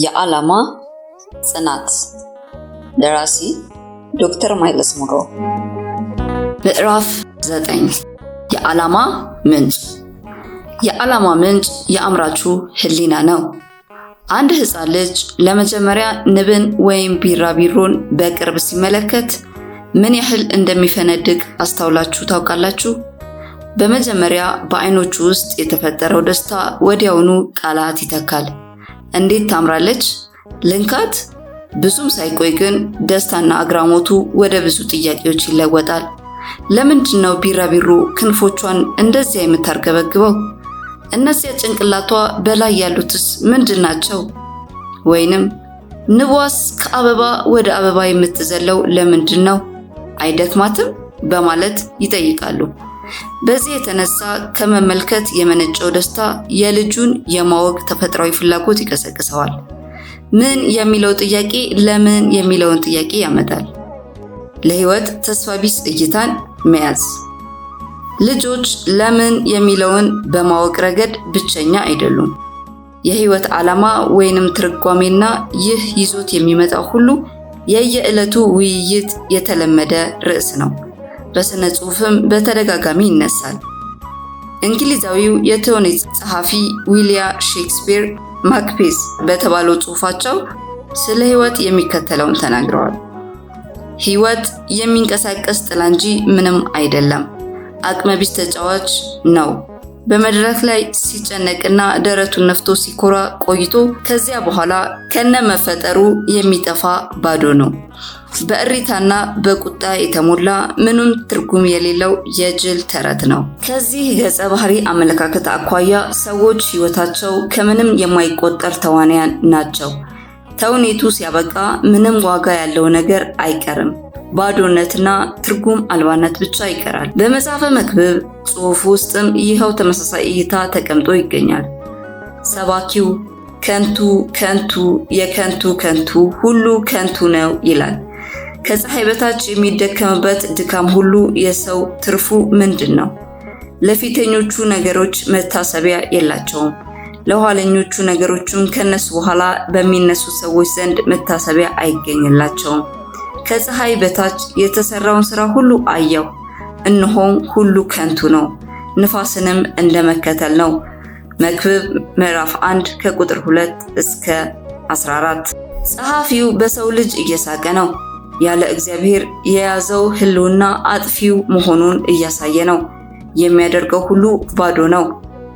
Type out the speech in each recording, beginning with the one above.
የዓላማ ጽናት። ደራሲ ዶክተር ማይልስ ሙንሮ። ምዕራፍ 9፣ የዓላማ ምንጭ። የዓላማ ምንጭ የአምራቹ ሕሊና ነው። አንድ ሕፃን ልጅ ለመጀመሪያ ንብን ወይም ቢራቢሮን በቅርብ ሲመለከት ምን ያህል እንደሚፈነድቅ አስተውላችሁ ታውቃላችሁ? በመጀመሪያ በዓይኖቹ ውስጥ የተፈጠረው ደስታ ወዲያውኑ ቃላት ይተካል። እንዴት ታምራለች! ልንካት? ብዙም ሳይቆይ ግን ደስታና አግራሞቱ ወደ ብዙ ጥያቄዎች ይለወጣል። ለምንድን ነው ቢራቢሮ ክንፎቿን እንደዚያ የምታርገበግበው? እነዚያ ጭንቅላቷ በላይ ያሉትስ ምንድን ናቸው? ወይንም ንቧስ ከአበባ ወደ አበባ የምትዘለው ለምንድን ነው? አይደክማትም? በማለት ይጠይቃሉ። በዚህ የተነሳ ከመመልከት የመነጨው ደስታ የልጁን የማወቅ ተፈጥሯዊ ፍላጎት ይቀሰቅሰዋል። ምን የሚለው ጥያቄ ለምን የሚለውን ጥያቄ ያመጣል። ለህይወት ተስፋ ቢስ እይታን መያዝ። ልጆች ለምን የሚለውን በማወቅ ረገድ ብቸኛ አይደሉም። የህይወት ዓላማ ወይንም ትርጓሜና ይህ ይዞት የሚመጣው ሁሉ የየዕለቱ ውይይት የተለመደ ርዕስ ነው። በስነ ጽሑፍም በተደጋጋሚ ይነሳል። እንግሊዛዊው የተውኔት ጸሐፊ ዊሊያም ሼክስፒር ማክቤዝ በተባለው ጽሑፋቸው ስለ ህይወት የሚከተለውን ተናግረዋል። ህይወት የሚንቀሳቀስ ጥላ እንጂ ምንም አይደለም። አቅመቢስ ተጫዋች ነው። በመድረክ ላይ ሲጨነቅና ደረቱን ነፍቶ ሲኮራ ቆይቶ ከዚያ በኋላ ከነመፈጠሩ የሚጠፋ ባዶ ነው። በእሪታና በቁጣ የተሞላ ምንም ትርጉም የሌለው የጅል ተረት ነው። ከዚህ ገጸ ባህሪ አመለካከት አኳያ ሰዎች ህይወታቸው ከምንም የማይቆጠር ተዋንያን ናቸው። ተውኔቱ ሲያበቃ ምንም ዋጋ ያለው ነገር አይቀርም። ባዶነትና ትርጉም አልባነት ብቻ ይቀራል። በመጽሐፈ መክብብ ጽሑፍ ውስጥም ይኸው ተመሳሳይ እይታ ተቀምጦ ይገኛል። ሰባኪው ከንቱ ከንቱ የከንቱ ከንቱ ሁሉ ከንቱ ነው ይላል። ከፀሐይ በታች የሚደከምበት ድካም ሁሉ የሰው ትርፉ ምንድን ነው? ለፊተኞቹ ነገሮች መታሰቢያ የላቸውም። ለኋለኞቹ ነገሮችም ከነሱ በኋላ በሚነሱ ሰዎች ዘንድ መታሰቢያ አይገኝላቸውም። ከፀሐይ በታች የተሰራውን ስራ ሁሉ አየሁ፣ እነሆም ሁሉ ከንቱ ነው፣ ንፋስንም እንደመከተል ነው። መክብብ ምዕራፍ 1 ከቁጥር 2 እስከ 14። ጸሐፊው በሰው ልጅ እየሳቀ ነው። ያለ እግዚአብሔር የያዘው ሕልውና አጥፊው መሆኑን እያሳየ ነው። የሚያደርገው ሁሉ ባዶ ነው።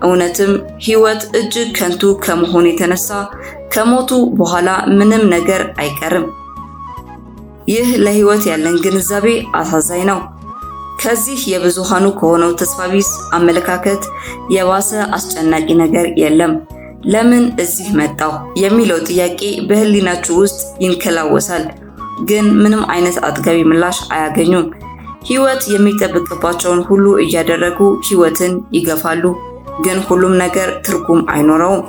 እውነትም ሕይወት እጅግ ከንቱ ከመሆኑ የተነሳ ከሞቱ በኋላ ምንም ነገር አይቀርም። ይህ ለሕይወት ያለን ግንዛቤ አሳዛኝ ነው። ከዚህ የብዙሃኑ ከሆነው ተስፋ ቢስ አመለካከት የባሰ አስጨናቂ ነገር የለም። ለምን እዚህ መጣሁ የሚለው ጥያቄ በሕሊናችሁ ውስጥ ይንከላወሳል፣ ግን ምንም አይነት አጥጋቢ ምላሽ አያገኙም። ሕይወት የሚጠብቅባቸውን ሁሉ እያደረጉ ሕይወትን ይገፋሉ፣ ግን ሁሉም ነገር ትርጉም አይኖረውም።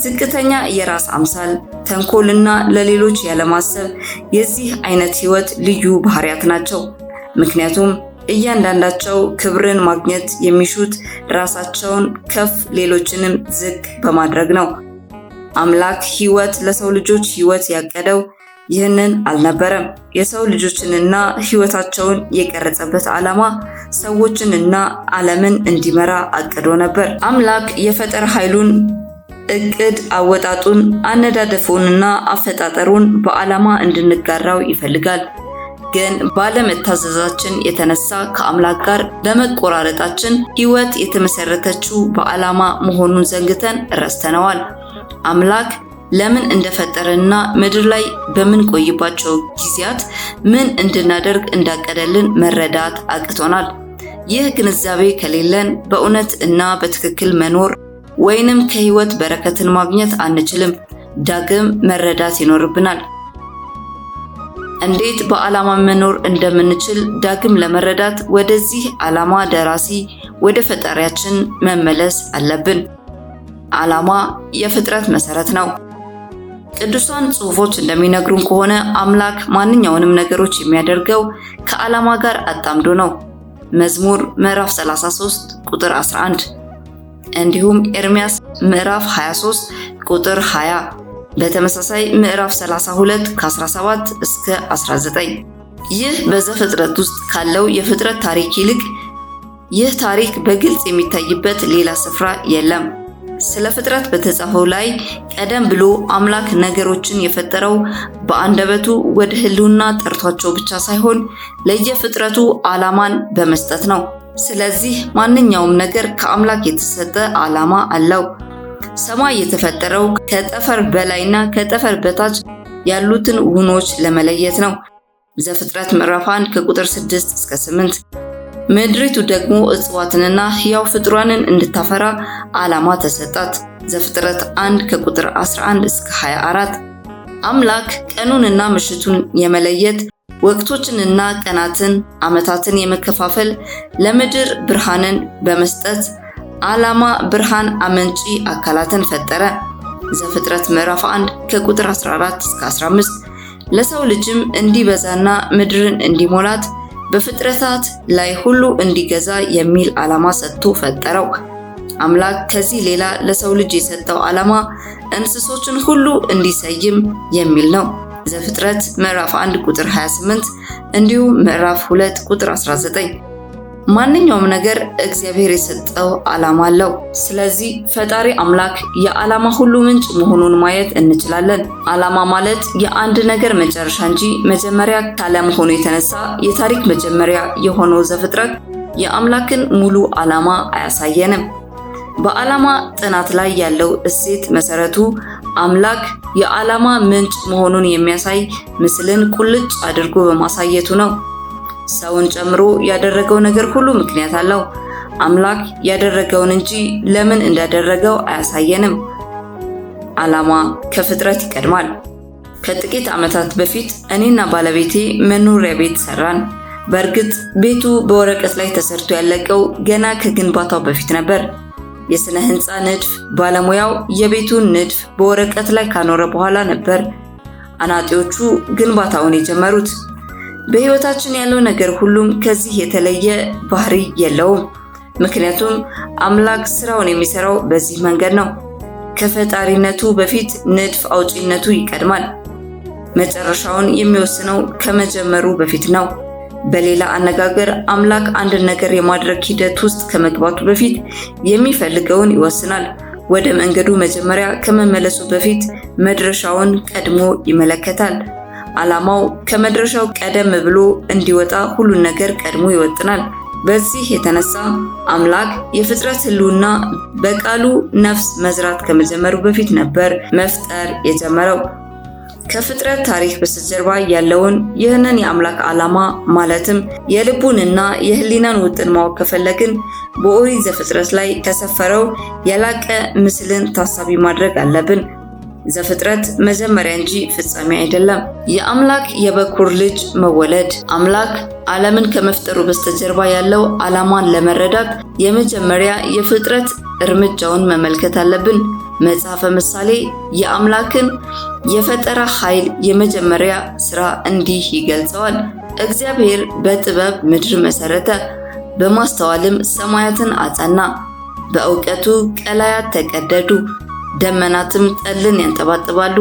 ዝቅተኛ የራስ አምሳል፣ ተንኮልና ለሌሎች ያለማሰብ የዚህ አይነት ሕይወት ልዩ ባህሪያት ናቸው። ምክንያቱም እያንዳንዳቸው ክብርን ማግኘት የሚሹት ራሳቸውን ከፍ ሌሎችንም ዝቅ በማድረግ ነው። አምላክ ሕይወት ለሰው ልጆች ሕይወት ያቀደው ይህንን አልነበረም። የሰው ልጆችንና ሕይወታቸውን የቀረጸበት ዓላማ ሰዎችንና ዓለምን እንዲመራ አቅዶ ነበር። አምላክ የፈጠራ ኃይሉን፣ እቅድ አወጣጡን፣ አነዳደፉንና አፈጣጠሩን በዓላማ እንድንጋራው ይፈልጋል። ግን ባለመታዘዛችን የተነሳ ከአምላክ ጋር በመቆራረጣችን ሕይወት የተመሰረተችው በዓላማ መሆኑን ዘንግተን ረስተነዋል። አምላክ ለምን እንደፈጠረንና ምድር ላይ በምንቆይባቸው ጊዜያት ምን እንድናደርግ እንዳቀደልን መረዳት አቅቶናል። ይህ ግንዛቤ ከሌለን በእውነት እና በትክክል መኖር ወይንም ከሕይወት በረከትን ማግኘት አንችልም። ዳግም መረዳት ይኖርብናል። እንዴት በዓላማ መኖር እንደምንችል ዳግም ለመረዳት ወደዚህ ዓላማ ደራሲ ወደ ፈጣሪያችን መመለስ አለብን። ዓላማ የፍጥረት መሰረት ነው። ቅዱሳን ጽሑፎች እንደሚነግሩን ከሆነ አምላክ ማንኛውንም ነገሮች የሚያደርገው ከዓላማ ጋር አጣምዶ ነው። መዝሙር ምዕራፍ 33 ቁጥር 11፣ እንዲሁም ኤርሚያስ ምዕራፍ 23 ቁጥር 20። በተመሳሳይ ምዕራፍ 32 ከ17 እስከ 19። ይህ በዘፍጥረት ውስጥ ካለው የፍጥረት ታሪክ ይልቅ ይህ ታሪክ በግልጽ የሚታይበት ሌላ ስፍራ የለም። ስለ ፍጥረት በተጻፈው ላይ ቀደም ብሎ አምላክ ነገሮችን የፈጠረው በአንደበቱ ወደ ሕልውና ጠርቷቸው ብቻ ሳይሆን ለየፍጥረቱ ዓላማን በመስጠት ነው። ስለዚህ ማንኛውም ነገር ከአምላክ የተሰጠ ዓላማ አለው። ሰማይ የተፈጠረው ከጠፈር በላይና ከጠፈር በታች ያሉትን ውኖች ለመለየት ነው። ዘፍጥረት ምዕራፍ 1 ከቁጥር 6 እስከ 8። ምድሪቱ ደግሞ እጽዋትንና ሕያው ፍጥሯንን እንድታፈራ ዓላማ ተሰጣት። ዘፍጥረት 1 ከቁጥር 11 እስከ 24። አምላክ ቀኑንና ምሽቱን የመለየት ወቅቶችንና ቀናትን ዓመታትን የመከፋፈል ለምድር ብርሃንን በመስጠት ዓላማ ብርሃን አመንጪ አካላትን ፈጠረ። ዘፍጥረት ምዕራፍ 1 ከቁጥር 14 እስከ 15። ለሰው ልጅም እንዲበዛና ምድርን እንዲሞላት በፍጥረታት ላይ ሁሉ እንዲገዛ የሚል ዓላማ ሰጥቶ ፈጠረው። አምላክ ከዚህ ሌላ ለሰው ልጅ የሰጠው ዓላማ እንስሶችን ሁሉ እንዲሰይም የሚል ነው። ዘፍጥረት ምዕራፍ 1 ቁጥር 28 እንዲሁም ምዕራፍ 2 ቁጥር 19። ማንኛውም ነገር እግዚአብሔር የሰጠው ዓላማ አለው። ስለዚህ ፈጣሪ አምላክ የዓላማ ሁሉ ምንጭ መሆኑን ማየት እንችላለን። ዓላማ ማለት የአንድ ነገር መጨረሻ እንጂ መጀመሪያ ካለመሆኑ የተነሳ የታሪክ መጀመሪያ የሆነው ዘፍጥረት የአምላክን ሙሉ ዓላማ አያሳየንም። በዓላማ ጥናት ላይ ያለው እሴት መሰረቱ አምላክ የዓላማ ምንጭ መሆኑን የሚያሳይ ምስልን ቁልጭ አድርጎ በማሳየቱ ነው። ሰውን ጨምሮ ያደረገው ነገር ሁሉ ምክንያት አለው። አምላክ ያደረገውን እንጂ ለምን እንዳደረገው አያሳየንም። ዓላማ ከፍጥረት ይቀድማል። ከጥቂት ዓመታት በፊት እኔና ባለቤቴ መኖሪያ ቤት ሰራን። በእርግጥ ቤቱ በወረቀት ላይ ተሰርቶ ያለቀው ገና ከግንባታው በፊት ነበር። የስነ ህንፃ ንድፍ ባለሙያው የቤቱን ንድፍ በወረቀት ላይ ካኖረ በኋላ ነበር አናጢዎቹ ግንባታውን የጀመሩት። በህይወታችን ያለው ነገር ሁሉም ከዚህ የተለየ ባህሪ የለውም። ምክንያቱም አምላክ ስራውን የሚሰራው በዚህ መንገድ ነው። ከፈጣሪነቱ በፊት ንድፍ አውጪነቱ ይቀድማል። መጨረሻውን የሚወስነው ከመጀመሩ በፊት ነው። በሌላ አነጋገር አምላክ አንድ ነገር የማድረግ ሂደት ውስጥ ከመግባቱ በፊት የሚፈልገውን ይወስናል። ወደ መንገዱ መጀመሪያ ከመመለሱ በፊት መድረሻውን ቀድሞ ይመለከታል። ዓላማው ከመድረሻው ቀደም ብሎ እንዲወጣ ሁሉን ነገር ቀድሞ ይወጥናል። በዚህ የተነሳ አምላክ የፍጥረት ሕልውና በቃሉ ነፍስ መዝራት ከመጀመሩ በፊት ነበር መፍጠር የጀመረው። ከፍጥረት ታሪክ በስተጀርባ ያለውን ይህንን የአምላክ ዓላማ ማለትም የልቡንና የሕሊናን ውጥን ማወቅ ከፈለግን በኦሪት ዘፍጥረት ላይ ከሰፈረው የላቀ ምስልን ታሳቢ ማድረግ አለብን። ዘፍጥረት መጀመሪያ እንጂ ፍጻሜ አይደለም። የአምላክ የበኩር ልጅ መወለድ። አምላክ ዓለምን ከመፍጠሩ በስተጀርባ ያለው ዓላማን ለመረዳት የመጀመሪያ የፍጥረት እርምጃውን መመልከት አለብን። መጽሐፈ ምሳሌ የአምላክን የፈጠራ ኃይል የመጀመሪያ ስራ እንዲህ ይገልጸዋል። እግዚአብሔር በጥበብ ምድር መሰረተ፣ በማስተዋልም ሰማያትን አጸና። በእውቀቱ ቀላያት ተቀደዱ፣ ደመናትም ጠልን ያንጠባጥባሉ።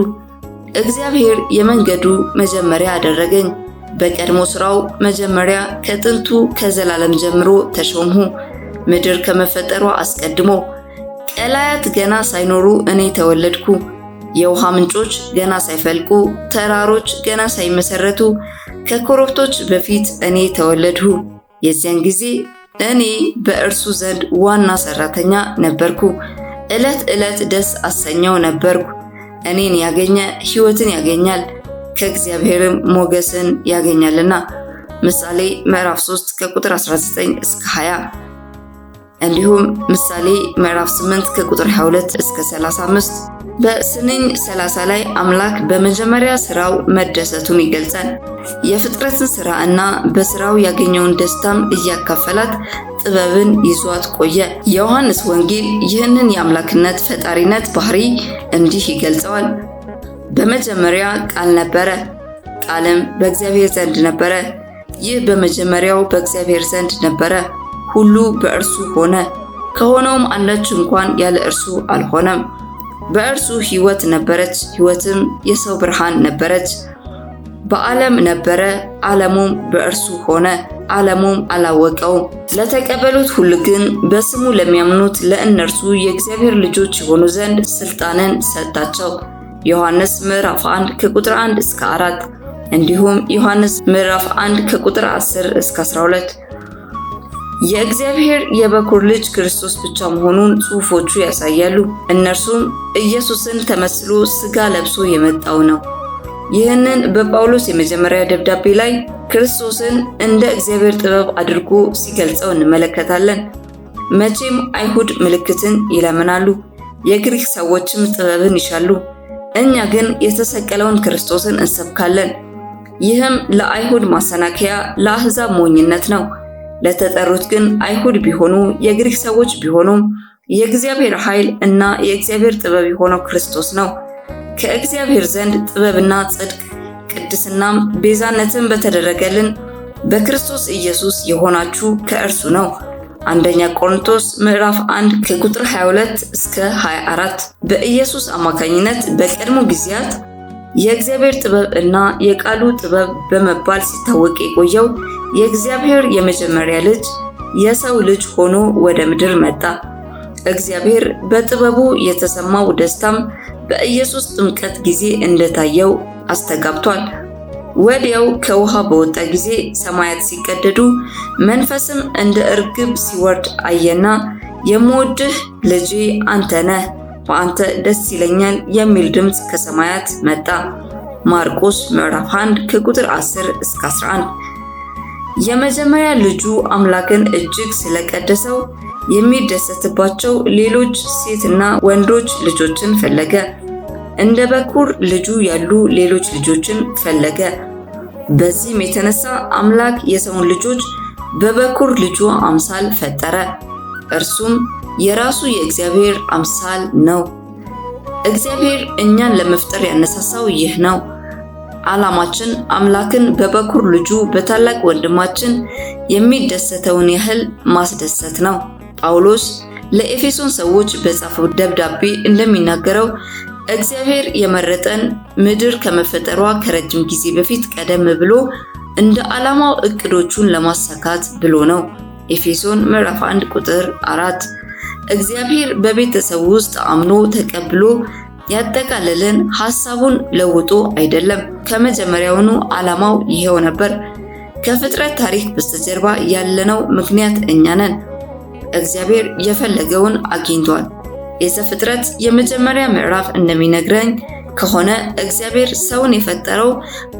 እግዚአብሔር የመንገዱ መጀመሪያ አደረገኝ፣ በቀድሞ ስራው መጀመሪያ ከጥንቱ ከዘላለም ጀምሮ ተሾምሁ። ምድር ከመፈጠሯ አስቀድሞ ቀላያት ገና ሳይኖሩ እኔ ተወለድኩ። የውሃ ምንጮች ገና ሳይፈልቁ፣ ተራሮች ገና ሳይመሰረቱ፣ ከኮረብቶች በፊት እኔ ተወለድሁ። የዚያን ጊዜ እኔ በእርሱ ዘንድ ዋና ሰራተኛ ነበርኩ። ዕለት ዕለት ደስ አሰኘው ነበርኩ። እኔን ያገኘ ሕይወትን ያገኛል፣ ከእግዚአብሔርም ሞገስን ያገኛልና። ምሳሌ ምዕራፍ 3 ከቁጥር 19 እስከ 20 እንዲሁም ምሳሌ ምዕራፍ 8 ከቁጥር 22 እስከ 35። በስንኝ 30 ላይ አምላክ በመጀመሪያ ስራው መደሰቱን ይገልጻል። የፍጥረትን ስራ እና በስራው ያገኘውን ደስታም እያካፈላት ጥበብን ይዟት ቆየ። የዮሐንስ ወንጌል ይህንን የአምላክነት ፈጣሪነት ባህሪ እንዲህ ይገልጸዋል። በመጀመሪያ ቃል ነበረ፣ ቃልም በእግዚአብሔር ዘንድ ነበረ። ይህ በመጀመሪያው በእግዚአብሔር ዘንድ ነበረ። ሁሉ በእርሱ ሆነ፣ ከሆነውም አንዳች እንኳን ያለ እርሱ አልሆነም። በእርሱ ሕይወት ነበረች፣ ሕይወትም የሰው ብርሃን ነበረች። በዓለም ነበረ፣ ዓለሙም በእርሱ ሆነ፣ ዓለሙም አላወቀውም። ለተቀበሉት ሁሉ ግን በስሙ ለሚያምኑት ለእነርሱ የእግዚአብሔር ልጆች የሆኑ ዘንድ ሥልጣንን ሰጣቸው። ዮሐንስ ምዕራፍ 1 ከቁጥር 1 እስከ 4፣ እንዲሁም ዮሐንስ ምዕራፍ 1 ከቁጥር 10 እስከ 12። የእግዚአብሔር የበኩር ልጅ ክርስቶስ ብቻ መሆኑን ጽሑፎቹ ያሳያሉ። እነርሱም ኢየሱስን ተመስሎ ሥጋ ለብሶ የመጣው ነው። ይህንን በጳውሎስ የመጀመሪያ ደብዳቤ ላይ ክርስቶስን እንደ እግዚአብሔር ጥበብ አድርጎ ሲገልጸው እንመለከታለን። መቼም አይሁድ ምልክትን ይለምናሉ፣ የግሪክ ሰዎችም ጥበብን ይሻሉ። እኛ ግን የተሰቀለውን ክርስቶስን እንሰብካለን። ይህም ለአይሁድ ማሰናከያ፣ ለአሕዛብ ሞኝነት ነው። ለተጠሩት ግን አይሁድ ቢሆኑ የግሪክ ሰዎች ቢሆኑም የእግዚአብሔር ኃይል እና የእግዚአብሔር ጥበብ የሆነው ክርስቶስ ነው። ከእግዚአብሔር ዘንድ ጥበብና ጽድቅ፣ ቅድስናም ቤዛነትን በተደረገልን በክርስቶስ ኢየሱስ የሆናችሁ ከእርሱ ነው። አንደኛ ቆሮንቶስ ምዕራፍ 1 ከቁጥር 22 እስከ 24። በኢየሱስ አማካኝነት በቀድሞ ጊዜያት የእግዚአብሔር ጥበብ እና የቃሉ ጥበብ በመባል ሲታወቅ የቆየው የእግዚአብሔር የመጀመሪያ ልጅ የሰው ልጅ ሆኖ ወደ ምድር መጣ። እግዚአብሔር በጥበቡ የተሰማው ደስታም በኢየሱስ ጥምቀት ጊዜ እንደታየው አስተጋብቷል። ወዲያው ከውሃ በወጣ ጊዜ ሰማያት ሲቀደዱ መንፈስም እንደ እርግብ ሲወርድ አየና የምወድህ ልጄ አንተ ነህ፣ በአንተ ደስ ይለኛል የሚል ድምፅ ከሰማያት መጣ። ማርቆስ ምዕራፍ 1 ከቁጥር 10 እስከ 11። የመጀመሪያ ልጁ አምላክን እጅግ ስለቀደሰው የሚደሰትባቸው ሌሎች ሴትና ወንዶች ልጆችን ፈለገ። እንደ በኩር ልጁ ያሉ ሌሎች ልጆችን ፈለገ። በዚህም የተነሳ አምላክ የሰውን ልጆች በበኩር ልጁ አምሳል ፈጠረ። እርሱም የራሱ የእግዚአብሔር አምሳል ነው። እግዚአብሔር እኛን ለመፍጠር ያነሳሳው ይህ ነው። ዓላማችን አምላክን በበኩር ልጁ በታላቅ ወንድማችን የሚደሰተውን ያህል ማስደሰት ነው። ጳውሎስ ለኤፌሶን ሰዎች በጻፈው ደብዳቤ እንደሚናገረው እግዚአብሔር የመረጠን ምድር ከመፈጠሯ ከረጅም ጊዜ በፊት ቀደም ብሎ እንደ ዓላማው እቅዶቹን ለማሳካት ብሎ ነው። ኤፌሶን ምዕራፍ 1 ቁጥር 4። እግዚአብሔር በቤተሰቡ ውስጥ አምኖ ተቀብሎ ያጠቃለለን ሐሳቡን ለውጦ አይደለም። ከመጀመሪያውኑ ዓላማው ይሄው ነበር። ከፍጥረት ታሪክ በስተጀርባ ያለነው ምክንያት እኛ ነን። እግዚአብሔር የፈለገውን አግኝቷል። የዘፍጥረት የመጀመሪያ ምዕራፍ እንደሚነግረኝ ከሆነ እግዚአብሔር ሰውን የፈጠረው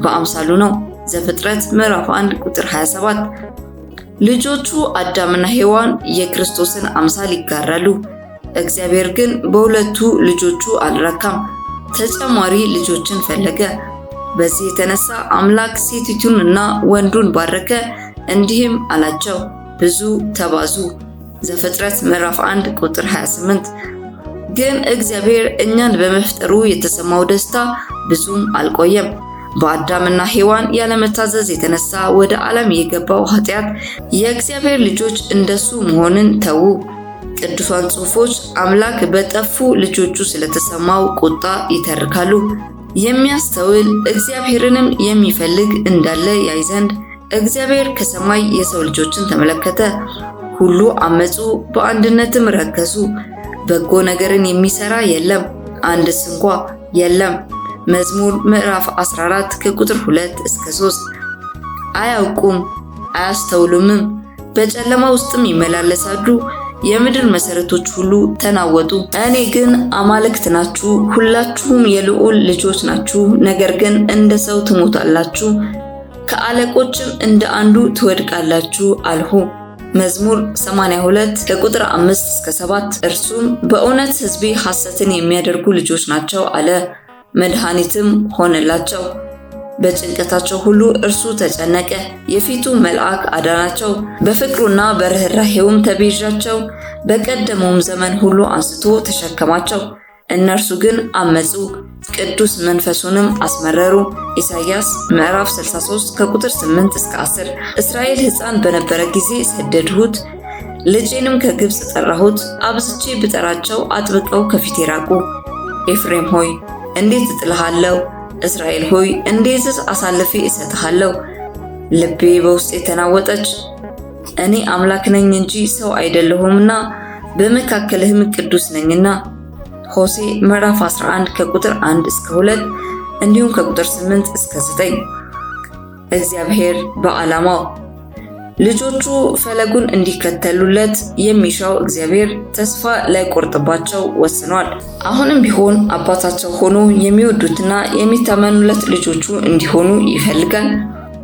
በአምሳሉ ነው። ዘፍጥረት ምዕራፍ 1 ቁጥር 27። ልጆቹ አዳምና ሔዋን የክርስቶስን አምሳል ይጋራሉ። እግዚአብሔር ግን በሁለቱ ልጆቹ አልረካም፣ ተጨማሪ ልጆችን ፈለገ። በዚህ የተነሳ አምላክ ሴቲቱን እና ወንዱን ባረከ፣ እንዲህም አላቸው፣ ብዙ ተባዙ። ዘፍጥረት ምዕራፍ 1 ቁጥር 28። ግን እግዚአብሔር እኛን በመፍጠሩ የተሰማው ደስታ ብዙም አልቆየም። በአዳምና ሔዋን ያለመታዘዝ የተነሳ ወደ ዓለም የገባው ኃጢአት የእግዚአብሔር ልጆች እንደሱ መሆንን ተዉ። ቅዱሳን ጽሑፎች አምላክ በጠፉ ልጆቹ ስለተሰማው ቁጣ ይተርካሉ። የሚያስተውል እግዚአብሔርንም የሚፈልግ እንዳለ ያይ ዘንድ እግዚአብሔር ከሰማይ የሰው ልጆችን ተመለከተ። ሁሉ አመፁ፣ በአንድነትም ረከሱ። በጎ ነገርን የሚሰራ የለም፣ አንድስ እንኳ የለም። መዝሙር ምዕራፍ 14 ከቁጥር 2 እስከ 3። አያውቁም አያስተውሉምም፣ በጨለማ ውስጥም ይመላለሳሉ። የምድር መሰረቶች ሁሉ ተናወጡ። እኔ ግን አማልክት ናችሁ፣ ሁላችሁም የልዑል ልጆች ናችሁ። ነገር ግን እንደ ሰው ትሞታላችሁ፣ ከአለቆችም እንደ አንዱ ትወድቃላችሁ አልሁ። መዝሙር 82 ከቁጥር 5 እስከ 7። እርሱም በእውነት ሕዝቤ ሐሰትን የሚያደርጉ ልጆች ናቸው አለ፣ መድኃኒትም ሆነላቸው። በጭንቀታቸው ሁሉ እርሱ ተጨነቀ፣ የፊቱ መልአክ አዳናቸው። በፍቅሩና በርኅራኄውም ተቤዣቸው፣ በቀደመውም ዘመን ሁሉ አንስቶ ተሸከማቸው። እነርሱ ግን አመፁ፣ ቅዱስ መንፈሱንም አስመረሩ። ኢሳይያስ ምዕራፍ 63 ከቁጥር 8 እስከ 10። እስራኤል ሕፃን በነበረ ጊዜ ሰደድሁት፣ ልጄንም ከግብፅ ጠራሁት። አብዝቼ ብጠራቸው አጥብቀው ከፊቴ ራቁ። ኤፍሬም ሆይ እንዴት እጥልሃለሁ? እስራኤል ሆይ እንዴትስ አሳልፌ እሰጥሃለሁ? ልቤ በውስጤ ተናወጠች። እኔ አምላክ ነኝ እንጂ ሰው አይደለሁምና በመካከልህም ቅዱስ ነኝና። ሆሴዕ ምዕራፍ 11 ከቁጥር 1 እስከ 2 እንዲሁም ከቁጥር 8 እስከ 9። እግዚአብሔር በዓላማው ልጆቹ ፈለጉን እንዲከተሉለት የሚሻው እግዚአብሔር ተስፋ ላይቆርጥባቸው ወስኗል። አሁንም ቢሆን አባታቸው ሆኖ የሚወዱትና የሚታመኑለት ልጆቹ እንዲሆኑ ይፈልጋል።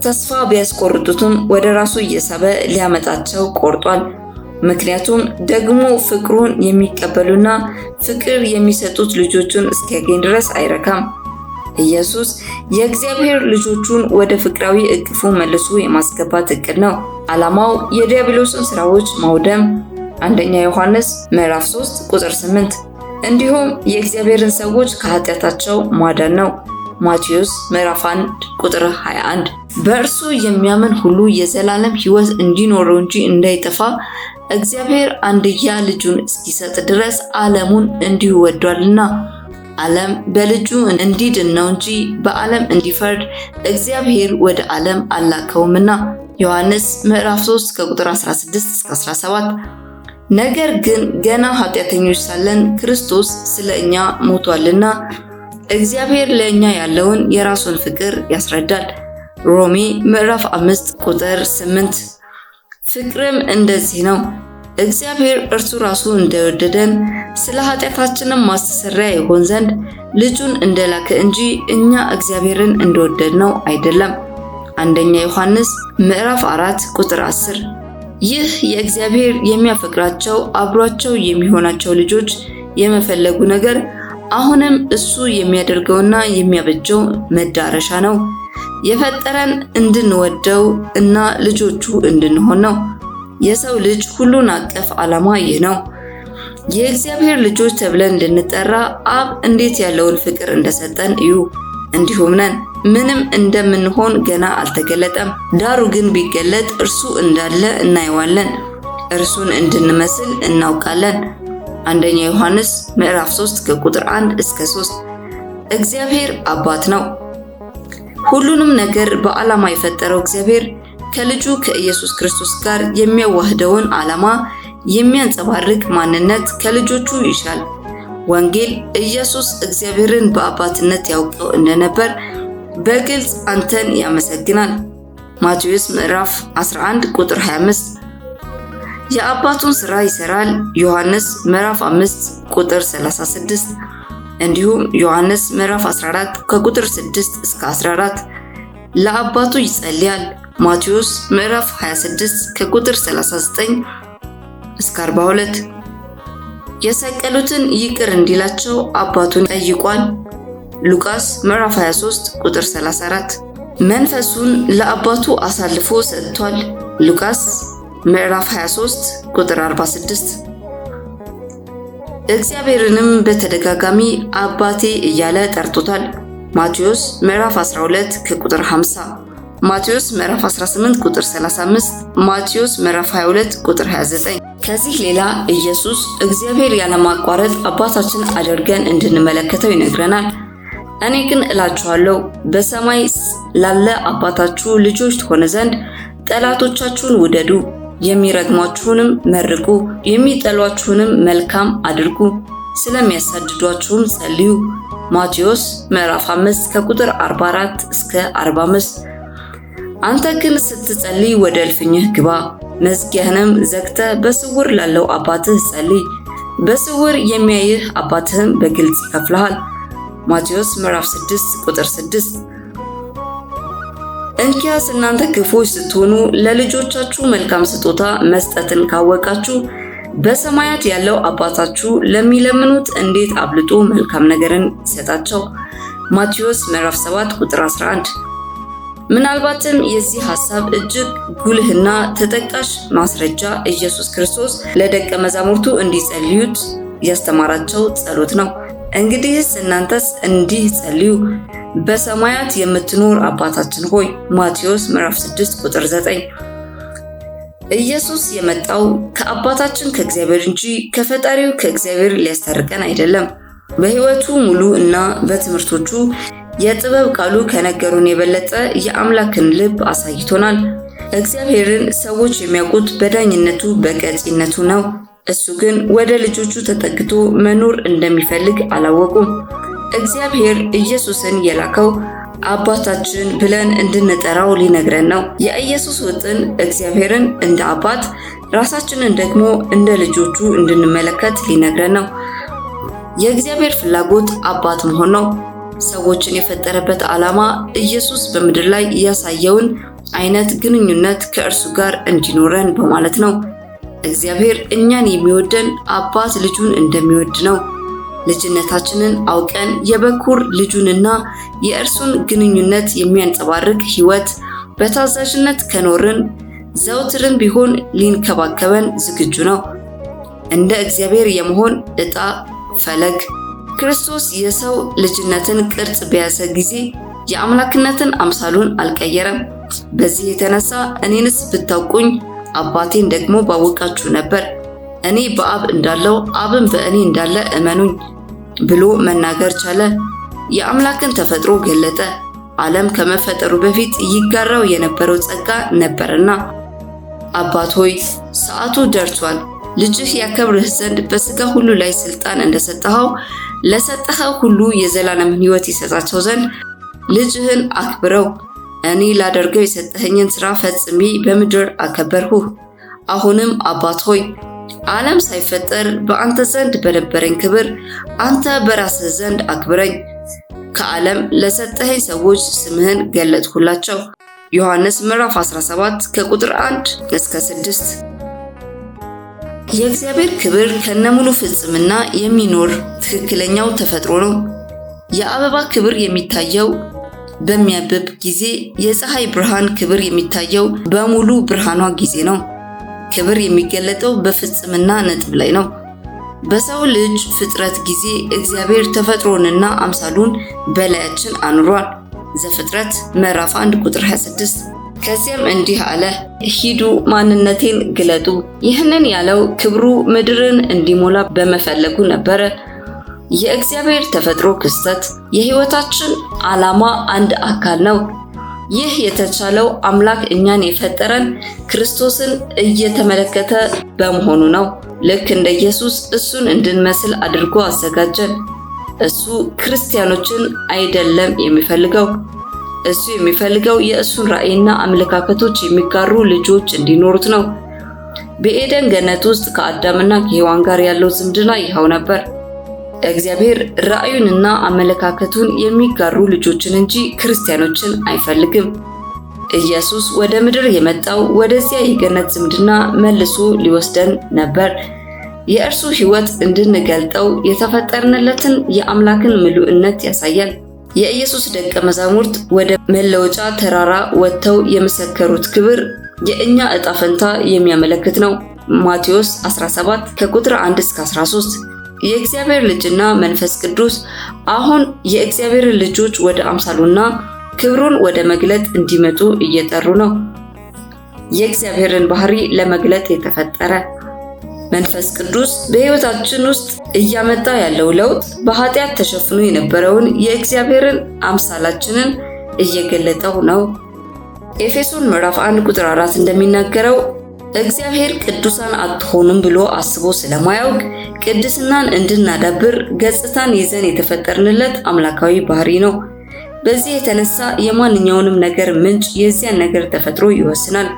ተስፋ ቢያስቆርጡትም ወደ ራሱ እየሳበ ሊያመጣቸው ቆርጧል። ምክንያቱም ደግሞ ፍቅሩን የሚቀበሉና ፍቅር የሚሰጡት ልጆቹን እስኪያገኝ ድረስ አይረካም። ኢየሱስ የእግዚአብሔር ልጆቹን ወደ ፍቅራዊ እቅፉ መልሶ የማስገባት እቅድ ነው። ዓላማው የዲያብሎስን ስራዎች ማውደም፣ አንደኛ ዮሐንስ ምዕራፍ 3 ቁጥር 8፣ እንዲሁም የእግዚአብሔርን ሰዎች ከኃጢአታቸው ማዳን ነው። ማቴዎስ ምዕራፍ 1 ቁጥር 21። በእርሱ የሚያምን ሁሉ የዘላለም ሕይወት እንዲኖረው እንጂ እንዳይጠፋ እግዚአብሔር አንድያ ልጁን እስኪሰጥ ድረስ ዓለሙን እንዲሁ ወዷልና። ዓለም በልጁ እንዲድን ነው እንጂ በዓለም እንዲፈርድ እግዚአብሔር ወደ ዓለም አላከውምና። ዮሐንስ ምዕራፍ 3 ከቁጥር 16 እስከ 17። ነገር ግን ገና ኃጢአተኞች ሳለን ክርስቶስ ስለ እኛ ሞቷልና እግዚአብሔር ለእኛ ያለውን የራሱን ፍቅር ያስረዳል። ሮሜ ምዕራፍ 5 ቁጥር 8። ፍቅርም እንደዚህ ነው፣ እግዚአብሔር እርሱ ራሱ እንደወደደን ስለ ኃጢአታችንም ማስተሰሪያ ይሆን ዘንድ ልጁን እንደላከ እንጂ እኛ እግዚአብሔርን እንደወደድነው አይደለም። አንደኛ ዮሐንስ ምዕራፍ 4 ቁጥር 10። ይህ የእግዚአብሔር የሚያፈቅራቸው አብሯቸው የሚሆናቸው ልጆች የመፈለጉ ነገር አሁንም እሱ የሚያደርገውና የሚያበጀው መዳረሻ ነው። የፈጠረን እንድንወደው እና ልጆቹ እንድንሆን ነው። የሰው ልጅ ሁሉን አቀፍ ዓላማ ይህ ነው። የእግዚአብሔር ልጆች ተብለን እንድንጠራ አብ እንዴት ያለውን ፍቅር እንደሰጠን እዩ። እንዲሁም ነን። ምንም እንደምንሆን ገና አልተገለጠም። ዳሩ ግን ቢገለጥ እርሱ እንዳለ እናየዋለን፣ እርሱን እንድንመስል እናውቃለን። አንደኛ ዮሐንስ ምዕራፍ 3 ከቁጥር 1 እስከ 3። እግዚአብሔር አባት ነው። ሁሉንም ነገር በዓላማ የፈጠረው እግዚአብሔር ከልጁ ከኢየሱስ ክርስቶስ ጋር የሚያዋህደውን ዓላማ የሚያንጸባርቅ ማንነት ከልጆቹ ይሻል። ወንጌል ኢየሱስ እግዚአብሔርን በአባትነት ያውቀው እንደነበር በግልጽ አንተን ያመሰግናል። ማቴዎስ ምዕራፍ 11 ቁጥር 25። የአባቱን ሥራ ይሰራል። ዮሐንስ ምዕራፍ 5 ቁጥር 36፣ እንዲሁም ዮሐንስ ምዕራፍ 14 ከቁጥር 6 እስከ 14። ለአባቱ ይጸልያል። ማቴዎስ ምዕራፍ 26 ከቁጥር 39 እስከ 42። የሰቀሉትን ይቅር እንዲላቸው አባቱን ጠይቋል። ሉቃስ ምዕራፍ 23 ቁጥር 34። መንፈሱን ለአባቱ አሳልፎ ሰጥቷል። ሉቃስ ምዕራፍ 23 ቁጥር 46። እግዚአብሔርንም በተደጋጋሚ አባቴ እያለ ጠርቶታል። ማቴዎስ ምዕራፍ 12 ከቁጥር 50፣ ማቴዎስ ምዕራፍ 18 ቁጥር 35፣ ማቴዎስ ምዕራፍ 22 ቁጥር 29። ከዚህ ሌላ ኢየሱስ እግዚአብሔር ያለማቋረጥ አባታችን አድርገን እንድንመለከተው ይነግረናል። እኔ ግን እላችኋለሁ በሰማይ ላለ አባታችሁ ልጆች ትሆኑ ዘንድ ጠላቶቻችሁን ውደዱ፣ የሚረግሟችሁንም መርቁ፣ የሚጠሏችሁንም መልካም አድርጉ፣ ስለሚያሳድዷችሁም ጸልዩ። ማቴዎስ ምዕራፍ 5 ከቁጥር 44 እስከ 45። አንተ ግን ስትጸልይ ወደ እልፍኝህ ግባ፣ መዝጊያህንም ዘግተህ በስውር ላለው አባትህ ጸልይ። በስውር የሚያይህ አባትህም በግልጽ ይከፍልሃል። ማቴዎስ ምዕራፍ 6 ቁጥር 6። እንኪያስ እናንተ ክፉዎች ስትሆኑ ለልጆቻችሁ መልካም ስጦታ መስጠትን ካወቃችሁ በሰማያት ያለው አባታችሁ ለሚለምኑት እንዴት አብልጦ መልካም ነገርን ይሰጣቸው። ማቴዎስ ምዕራፍ 7 ቁጥር 11። ምናልባትም የዚህ ሐሳብ እጅግ ጉልህና ተጠቃሽ ማስረጃ ኢየሱስ ክርስቶስ ለደቀ መዛሙርቱ እንዲጸልዩት ያስተማራቸው ጸሎት ነው። እንግዲህስ እናንተስ እንዲህ ጸልዩ፣ በሰማያት የምትኖር አባታችን ሆይ። ማቴዎስ ምዕራፍ 6 ቁጥር 9። ኢየሱስ የመጣው ከአባታችን ከእግዚአብሔር እንጂ ከፈጣሪው ከእግዚአብሔር ሊያስታርቀን አይደለም። በሕይወቱ ሙሉ እና በትምህርቶቹ የጥበብ ቃሉ ከነገሩን የበለጠ የአምላክን ልብ አሳይቶናል። እግዚአብሔርን ሰዎች የሚያውቁት በዳኝነቱ በቀጪነቱ ነው። እሱ ግን ወደ ልጆቹ ተጠግቶ መኖር እንደሚፈልግ አላወቁም። እግዚአብሔር ኢየሱስን የላከው አባታችን ብለን እንድንጠራው ሊነግረን ነው። የኢየሱስ ውጥን እግዚአብሔርን እንደ አባት ራሳችንን ደግሞ እንደ ልጆቹ እንድንመለከት ሊነግረን ነው። የእግዚአብሔር ፍላጎት አባት መሆን ነው። ሰዎችን የፈጠረበት ዓላማ ኢየሱስ በምድር ላይ ያሳየውን አይነት ግንኙነት ከእርሱ ጋር እንዲኖረን በማለት ነው። እግዚአብሔር እኛን የሚወደን አባት ልጁን እንደሚወድ ነው። ልጅነታችንን አውቀን የበኩር ልጁንና የእርሱን ግንኙነት የሚያንጸባርቅ ሕይወት በታዛዥነት ከኖርን ዘውትርም ቢሆን ሊንከባከበን ዝግጁ ነው። እንደ እግዚአብሔር የመሆን ዕጣ ፈለግ ክርስቶስ የሰው ልጅነትን ቅርጽ በያዘ ጊዜ የአምላክነትን አምሳሉን አልቀየረም። በዚህ የተነሳ እኔንስ ብታውቁኝ አባቴን ደግሞ ባወቃችሁ ነበር፣ እኔ በአብ እንዳለው አብም በእኔ እንዳለ እመኑኝ ብሎ መናገር ቻለ። የአምላክን ተፈጥሮ ገለጠ። ዓለም ከመፈጠሩ በፊት ይጋራው የነበረው ጸጋ ነበርና። አባት ሆይ ሰዓቱ ደርሷል፣ ልጅህ ያከብርህ ዘንድ በሥጋ ሁሉ ላይ ስልጣን እንደሰጠኸው ለሰጠኸው ሁሉ የዘላለምን ሕይወት ይሰጣቸው ዘንድ ልጅህን አክብረው። እኔ ላደርገው የሰጠኸኝን ሥራ ፈጽሜ በምድር አከበርሁህ። አሁንም አባት ሆይ ዓለም ሳይፈጠር በአንተ ዘንድ በነበረኝ ክብር አንተ በራስህ ዘንድ አክብረኝ። ከዓለም ለሰጠኸኝ ሰዎች ስምህን ገለጥሁላቸው። ዮሐንስ ምዕራፍ 17 ከቁጥር 1 እስከ 6። የእግዚአብሔር ክብር ከነሙሉ ፍጽምና የሚኖር ትክክለኛው ተፈጥሮ ነው። የአበባ ክብር የሚታየው በሚያብብ ጊዜ፣ የፀሐይ ብርሃን ክብር የሚታየው በሙሉ ብርሃኗ ጊዜ ነው። ክብር የሚገለጠው በፍጽምና ነጥብ ላይ ነው። በሰው ልጅ ፍጥረት ጊዜ እግዚአብሔር ተፈጥሮንና አምሳሉን በላያችን አኑሯል። ዘፍጥረት ምዕራፍ 1 ቁጥር 26። ከዚያም እንዲህ አለ፣ ሂዱ ማንነቴን ግለጡ። ይህንን ያለው ክብሩ ምድርን እንዲሞላ በመፈለጉ ነበረ። የእግዚአብሔር ተፈጥሮ ክስተት የሕይወታችን ዓላማ አንድ አካል ነው። ይህ የተቻለው አምላክ እኛን የፈጠረን ክርስቶስን እየተመለከተ በመሆኑ ነው። ልክ እንደ ኢየሱስ እሱን እንድንመስል አድርጎ አዘጋጀን። እሱ ክርስቲያኖችን አይደለም የሚፈልገው። እሱ የሚፈልገው የእሱን ራዕይና አመለካከቶች የሚጋሩ ልጆች እንዲኖሩት ነው። በኤደን ገነት ውስጥ ከአዳምና ከሔዋን ጋር ያለው ዝምድና ይኸው ነበር። እግዚአብሔር ራዕዩንና አመለካከቱን የሚጋሩ ልጆችን እንጂ ክርስቲያኖችን አይፈልግም። ኢየሱስ ወደ ምድር የመጣው ወደዚያ የገነት ዝምድና መልሶ ሊወስደን ነበር። የእርሱ ሕይወት እንድንገልጠው የተፈጠርንለትን የአምላክን ምሉዕነት ያሳያል። የኢየሱስ ደቀ መዛሙርት ወደ መለወጫ ተራራ ወጥተው የመሰከሩት ክብር የእኛ ዕጣ ፈንታ የሚያመለክት ነው። ማቴዎስ 17 ከቁጥር 1 እስከ 13። የእግዚአብሔር ልጅና መንፈስ ቅዱስ አሁን የእግዚአብሔር ልጆች ወደ አምሳሉና ክብሩን ወደ መግለጥ እንዲመጡ እየጠሩ ነው። የእግዚአብሔርን ባህሪ ለመግለጥ የተፈጠረ መንፈስ ቅዱስ በሕይወታችን ውስጥ እያመጣ ያለው ለውጥ በኃጢአት ተሸፍኖ የነበረውን የእግዚአብሔርን አምሳላችንን እየገለጠው ነው። ኤፌሶን ምዕራፍ 1 ቁጥር 4 እንደሚናገረው እግዚአብሔር ቅዱሳን አትሆኑም ብሎ አስቦ ስለማያውቅ ቅድስናን እንድናዳብር ገጽታን ይዘን የተፈጠርንለት አምላካዊ ባህሪ ነው። በዚህ የተነሳ የማንኛውንም ነገር ምንጭ የዚያን ነገር ተፈጥሮ ይወስናል፣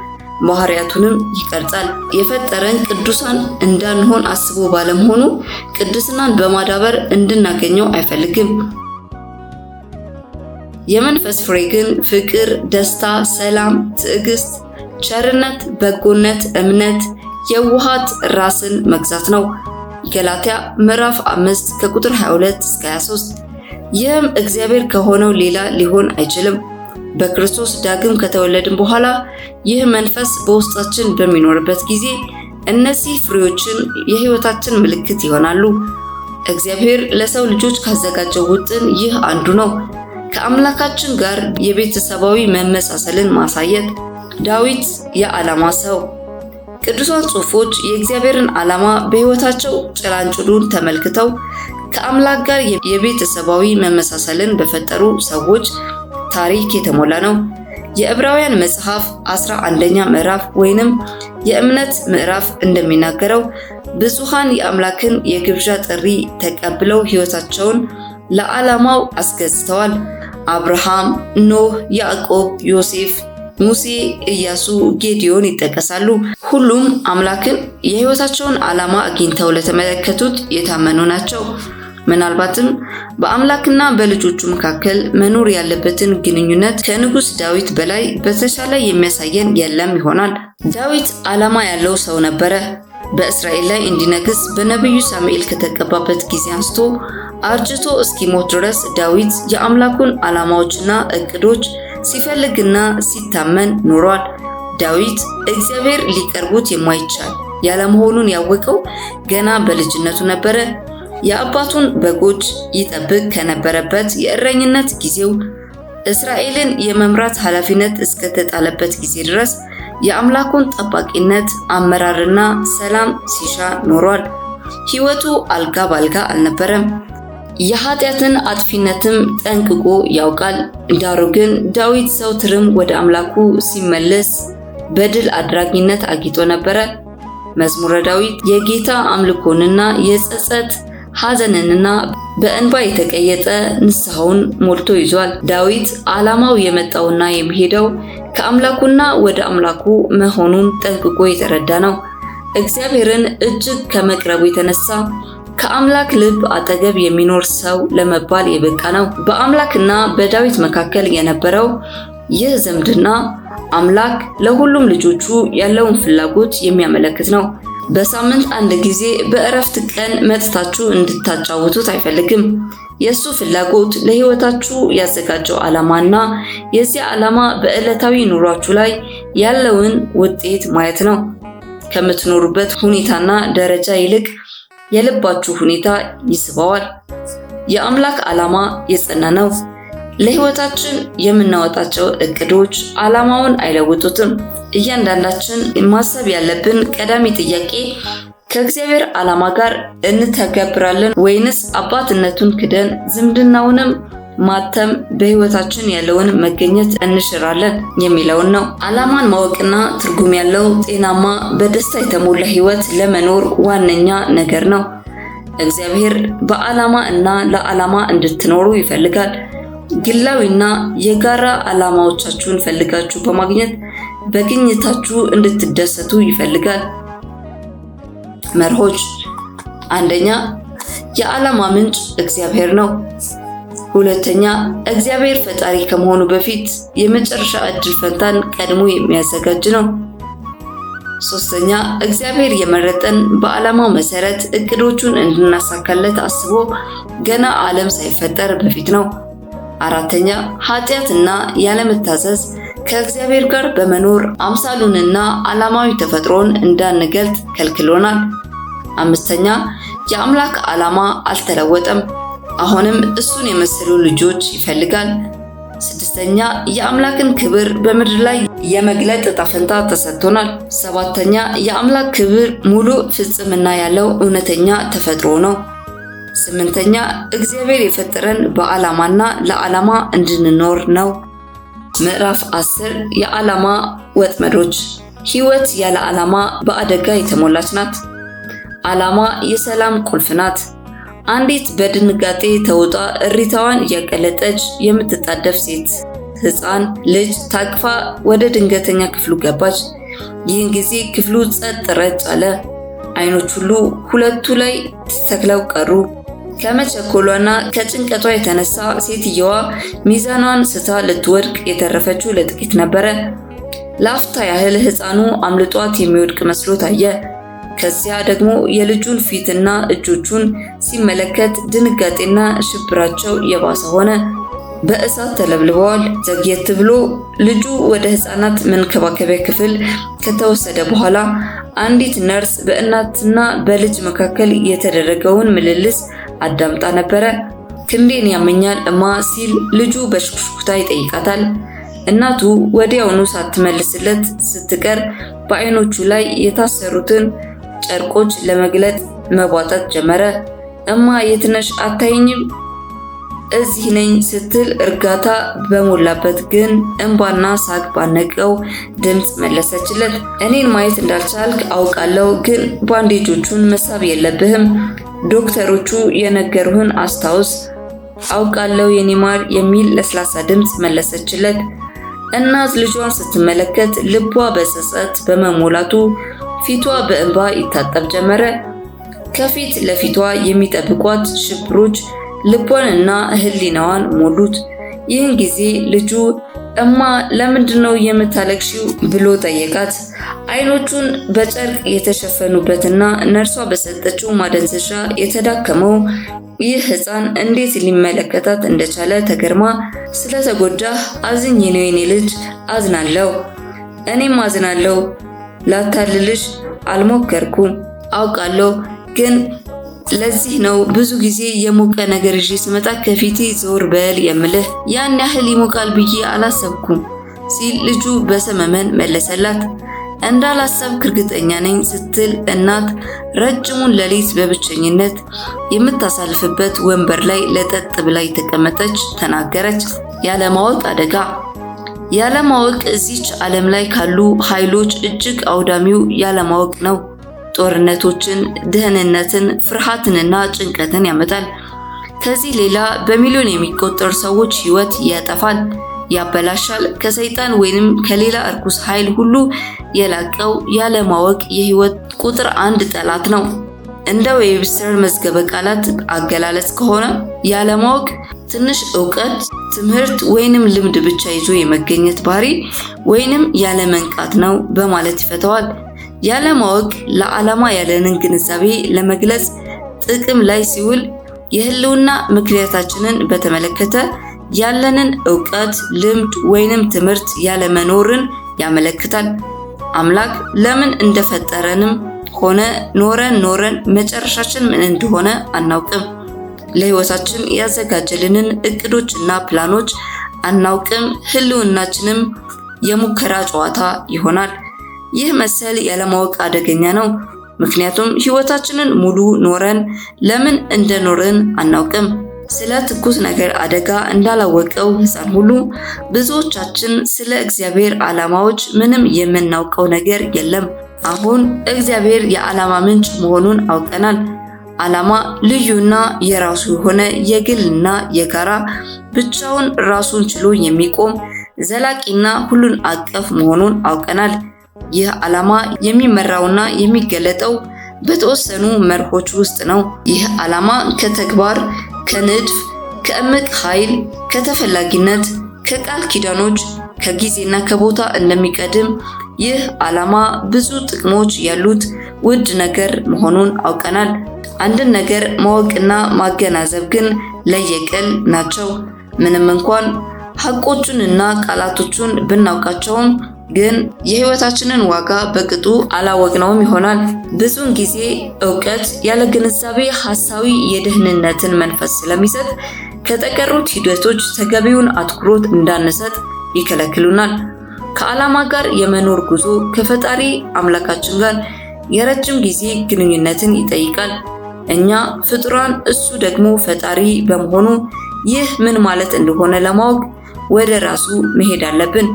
ባህሪያቱንም ይቀርጻል። የፈጠረን ቅዱሳን እንዳንሆን አስቦ ባለመሆኑ ቅድስናን በማዳበር እንድናገኘው አይፈልግም። የመንፈስ ፍሬ ግን ፍቅር፣ ደስታ፣ ሰላም፣ ትዕግስት፣ ቸርነት፣ በጎነት፣ እምነት፣ የውሃት፣ ራስን መግዛት ነው። ገላትያ ምዕራፍ 5 ከቁጥር 22 እስከ 23። ይህም እግዚአብሔር ከሆነው ሌላ ሊሆን አይችልም። በክርስቶስ ዳግም ከተወለድን በኋላ ይህ መንፈስ በውስጣችን በሚኖርበት ጊዜ እነዚህ ፍሬዎችን የሕይወታችን ምልክት ይሆናሉ። እግዚአብሔር ለሰው ልጆች ካዘጋጀው ውጥን ይህ አንዱ ነው። ከአምላካችን ጋር የቤተሰባዊ መመሳሰልን ማሳየት። ዳዊት የዓላማ ሰው። ቅዱሳን ጽሑፎች የእግዚአብሔርን ዓላማ በሕይወታቸው ጭላንጭሉን ተመልክተው ከአምላክ ጋር የቤተሰባዊ መመሳሰልን በፈጠሩ ሰዎች ታሪክ የተሞላ ነው። የዕብራውያን መጽሐፍ 11ኛ ምዕራፍ ወይንም የእምነት ምዕራፍ እንደሚናገረው ብዙሃን የአምላክን የግብዣ ጥሪ ተቀብለው ሕይወታቸውን ለዓላማው አስገዝተዋል። አብርሃም፣ ኖህ፣ ያዕቆብ፣ ዮሴፍ፣ ሙሴ፣ ኢያሱ፣ ጌዲዮን ይጠቀሳሉ። ሁሉም አምላክን የሕይወታቸውን ዓላማ አግኝተው ለተመለከቱት የታመኑ ናቸው። ምናልባትም በአምላክና በልጆቹ መካከል መኖር ያለበትን ግንኙነት ከንጉሥ ዳዊት በላይ በተሻለ የሚያሳየን የለም ይሆናል። ዳዊት ዓላማ ያለው ሰው ነበረ። በእስራኤል ላይ እንዲነግስ በነቢዩ ሳሙኤል ከተቀባበት ጊዜ አንስቶ አርጅቶ እስኪሞት ድረስ ዳዊት የአምላኩን ዓላማዎችና እቅዶች ሲፈልግና ሲታመን ኖሯል። ዳዊት እግዚአብሔር ሊቀርቡት የማይቻል ያለመሆኑን ያወቀው ገና በልጅነቱ ነበረ። የአባቱን በጎች ይጠብቅ ከነበረበት የእረኝነት ጊዜው እስራኤልን የመምራት ኃላፊነት እስከተጣለበት ጊዜ ድረስ የአምላኩን ጠባቂነት፣ አመራርና ሰላም ሲሻ ኖሯል። ሕይወቱ አልጋ ባልጋ አልነበረም። የኃጢአትን አጥፊነትም ጠንቅቆ ያውቃል። ዳሩ ግን ዳዊት ዘወትርም ወደ አምላኩ ሲመለስ በድል አድራጊነት አጊጦ ነበረ። መዝሙረ ዳዊት የጌታ አምልኮንና የጸጸት ሐዘንንና በእንባ የተቀየጠ ንስሐውን ሞልቶ ይዟል። ዳዊት ዓላማው የመጣውና የሚሄደው ከአምላኩና ወደ አምላኩ መሆኑን ጠንቅቆ የተረዳ ነው። እግዚአብሔርን እጅግ ከመቅረቡ የተነሳ ከአምላክ ልብ አጠገብ የሚኖር ሰው ለመባል የበቃ ነው። በአምላክና በዳዊት መካከል የነበረው ይህ ዝምድና አምላክ ለሁሉም ልጆቹ ያለውን ፍላጎት የሚያመለክት ነው። በሳምንት አንድ ጊዜ በእረፍት ቀን መጥታችሁ እንድታጫውቱት አይፈልግም። የእሱ ፍላጎት ለሕይወታችሁ ያዘጋጀው ዓላማና የዚያ ዓላማ በዕለታዊ ኑሯችሁ ላይ ያለውን ውጤት ማየት ነው። ከምትኖሩበት ሁኔታና ደረጃ ይልቅ የልባችሁ ሁኔታ ይስበዋል። የአምላክ ዓላማ የጸና ነው። ለሕይወታችን የምናወጣቸው እቅዶች ዓላማውን አይለውጡትም። እያንዳንዳችን ማሰብ ያለብን ቀዳሚ ጥያቄ ከእግዚአብሔር ዓላማ ጋር እንተገብራለን ወይንስ አባትነቱን ክደን ዝምድናውንም ማተም በሕይወታችን ያለውን መገኘት እንሽራለን የሚለውን ነው። ዓላማን ማወቅና ትርጉም ያለው ጤናማ፣ በደስታ የተሞላ ሕይወት ለመኖር ዋነኛ ነገር ነው። እግዚአብሔር በዓላማ እና ለዓላማ እንድትኖሩ ይፈልጋል። ግላዊና የጋራ ዓላማዎቻችሁን ፈልጋችሁ በማግኘት በግኝታችሁ እንድትደሰቱ ይፈልጋል። መርሆች፣ አንደኛ፣ የዓላማ ምንጭ እግዚአብሔር ነው። ሁለተኛ፣ እግዚአብሔር ፈጣሪ ከመሆኑ በፊት የመጨረሻ ዕድል ፈንታን ቀድሞ የሚያዘጋጅ ነው። ሶስተኛ፣ እግዚአብሔር የመረጠን በዓላማው መሰረት እቅዶቹን እንድናሳካለት አስቦ ገና ዓለም ሳይፈጠር በፊት ነው። አራተኛ፣ ኃጢአትና ያለመታዘዝ ከእግዚአብሔር ጋር በመኖር አምሳሉንና ዓላማዊ ተፈጥሮን እንዳንገልጥ ከልክሎናል። አምስተኛ፣ የአምላክ ዓላማ አልተለወጠም። አሁንም እሱን የመሰሉ ልጆች ይፈልጋል። ስድስተኛ፣ የአምላክን ክብር በምድር ላይ የመግለጥ ዕጣ ፈንታ ተሰጥቶናል። ሰባተኛ፣ የአምላክ ክብር ሙሉ ፍጽምና ያለው እውነተኛ ተፈጥሮ ነው። ስምንተኛ፣ እግዚአብሔር የፈጠረን በዓላማና ለዓላማ እንድንኖር ነው። ምዕራፍ 10 የዓላማ ወጥመዶች። ሕይወት ያለ ዓላማ በአደጋ የተሞላች ናት። ዓላማ የሰላም ቁልፍ ናት። አንዲት በድንጋጤ ተውጣ እሪታዋን እያቀለጠች የምትጣደፍ ሴት ሕፃን ልጅ ታቅፋ ወደ ድንገተኛ ክፍሉ ገባች። ይህን ጊዜ ክፍሉ ጸጥ ረጭ አለ። አይኖች ሁሉ ሁለቱ ላይ ተተክለው ቀሩ። ከመቸኮሏና ከጭንቀቷ የተነሳ ሴትየዋ ሚዛኗን ስታ ልትወድቅ የተረፈችው ለጥቂት ነበረ። ለአፍታ ያህል ሕፃኑ አምልጧት የሚወድቅ መስሎ ታየ። ከዚያ ደግሞ የልጁን ፊትና እጆቹን ሲመለከት ድንጋጤና ሽብራቸው የባሰ ሆነ። በእሳት ተለብልበዋል። ዘግየት ብሎ ልጁ ወደ ሕፃናት መንከባከቢያ ክፍል ከተወሰደ በኋላ አንዲት ነርስ በእናትና በልጅ መካከል የተደረገውን ምልልስ አዳምጣ ነበረ። ክንዴን ያመኛል እማ ሲል ልጁ በሹክሹክታ ይጠይቃታል። እናቱ ወዲያውኑ ሳትመልስለት ስትቀር በአይኖቹ ላይ የታሰሩትን ጨርቆች ለመግለጥ መቧጠጥ ጀመረ። እማ የት ነሽ? አታይኝም? እዚህ ነኝ ስትል እርጋታ በሞላበት ግን እንባና ሳቅ ባነቀው ድምፅ መለሰችለት። እኔን ማየት እንዳልቻልክ አውቃለሁ፣ ግን ባንዴጆቹን መሳብ የለብህም። ዶክተሮቹ የነገሩህን አስታውስ። አውቃለሁ የኔ ማር የሚል ለስላሳ ድምፅ መለሰችለት። እናት ልጇን ስትመለከት ልቧ በጸጸት በመሞላቱ ፊቷ በእንባ ይታጠብ ጀመረ። ከፊት ለፊቷ የሚጠብቋት ሽብሮች ልቧንና ሕሊናዋን ሞሉት። ይህን ጊዜ ልጁ እማ ለምንድነው የምታለቅሺው ብሎ ጠየቃት። አይኖቹን በጨርቅ የተሸፈኑበትና ነርሷ በሰጠችው ማደንዘዣ የተዳከመው ይህ ሕፃን እንዴት ሊመለከታት እንደቻለ ተገርማ ስለተጎዳህ አዝኜ ነው የኔ ልጅ፣ አዝናለሁ። እኔም አዝናለሁ። ላታልልሽ አልሞከርኩም፣ አውቃለሁ ግን ለዚህ ነው ብዙ ጊዜ የሞቀ ነገር ይዤ ስመጣ ከፊቴ ዞር በል የምልህ። ያን ያህል ይሞቃል ብዬ አላሰብኩም ሲል ልጁ በሰመመን መለሰላት። እንዳላሰብክ እርግጠኛ ነኝ ስትል እናት ረጅሙን ሌሊት በብቸኝነት የምታሳልፍበት ወንበር ላይ ለጠጥ ብላ የተቀመጠች ተናገረች። ያለማወቅ አደጋ። ያለማወቅ እዚች ዓለም ላይ ካሉ ኃይሎች እጅግ አውዳሚው ያለማወቅ ነው። ጦርነቶችን፣ ድህንነትን፣ ፍርሃትንና ጭንቀትን ያመጣል። ከዚህ ሌላ በሚሊዮን የሚቆጠሩ ሰዎች ሕይወት ያጠፋል፣ ያበላሻል። ከሰይጣን ወይንም ከሌላ እርኩስ ኃይል ሁሉ የላቀው ያለማወቅ የሕይወት ቁጥር አንድ ጠላት ነው። እንደ ዌብስተር መዝገበ ቃላት አገላለጽ ከሆነ ያለማወቅ ትንሽ እውቀት፣ ትምህርት ወይንም ልምድ ብቻ ይዞ የመገኘት ባህሪ ወይንም ያለመንቃት ነው በማለት ይፈተዋል። ያለማወቅ ለዓላማ ያለንን ግንዛቤ ለመግለጽ ጥቅም ላይ ሲውል የህልውና ምክንያታችንን በተመለከተ ያለንን እውቀት፣ ልምድ ወይንም ትምህርት ያለመኖርን ያመለክታል። አምላክ ለምን እንደፈጠረንም ሆነ ኖረን ኖረን መጨረሻችን ምን እንደሆነ አናውቅም። ለህይወታችን ያዘጋጀልንን እቅዶችና ፕላኖች አናውቅም። ህልውናችንም የሙከራ ጨዋታ ይሆናል። ይህ መሰል ያለማወቅ አደገኛ ነው። ምክንያቱም ህይወታችንን ሙሉ ኖረን ለምን እንደኖርን አናውቅም። ስለ ትኩስ ነገር አደጋ እንዳላወቀው ሕፃን ሁሉ ብዙዎቻችን ስለ እግዚአብሔር ዓላማዎች ምንም የምናውቀው ነገር የለም። አሁን እግዚአብሔር የዓላማ ምንጭ መሆኑን አውቀናል። ዓላማ ልዩና የራሱ የሆነ የግልና የጋራ ብቻውን ራሱን ችሎ የሚቆም ዘላቂና ሁሉን አቀፍ መሆኑን አውቀናል። ይህ ዓላማ የሚመራውና የሚገለጠው በተወሰኑ መርሆች ውስጥ ነው። ይህ ዓላማ ከተግባር፣ ከንድፍ፣ ከእምቅ ኃይል፣ ከተፈላጊነት፣ ከቃል ኪዳኖች፣ ከጊዜና ከቦታ እንደሚቀድም ይህ ዓላማ ብዙ ጥቅሞች ያሉት ውድ ነገር መሆኑን አውቀናል። አንድን ነገር ማወቅና ማገናዘብ ግን ለየቅል ናቸው። ምንም እንኳን ሐቆቹንና ቃላቶቹን ብናውቃቸውም ግን የህይወታችንን ዋጋ በቅጡ አላወቅነውም ይሆናል። ብዙውን ጊዜ እውቀት ያለ ግንዛቤ ሐሳዊ የደህንነትን መንፈስ ስለሚሰጥ ከተቀሩት ሂደቶች ተገቢውን አትኩሮት እንዳንሰጥ ይከለክሉናል። ከዓላማ ጋር የመኖር ጉዞ ከፈጣሪ አምላካችን ጋር የረጅም ጊዜ ግንኙነትን ይጠይቃል። እኛ ፍጡራን፣ እሱ ደግሞ ፈጣሪ በመሆኑ ይህ ምን ማለት እንደሆነ ለማወቅ ወደ ራሱ መሄድ አለብን።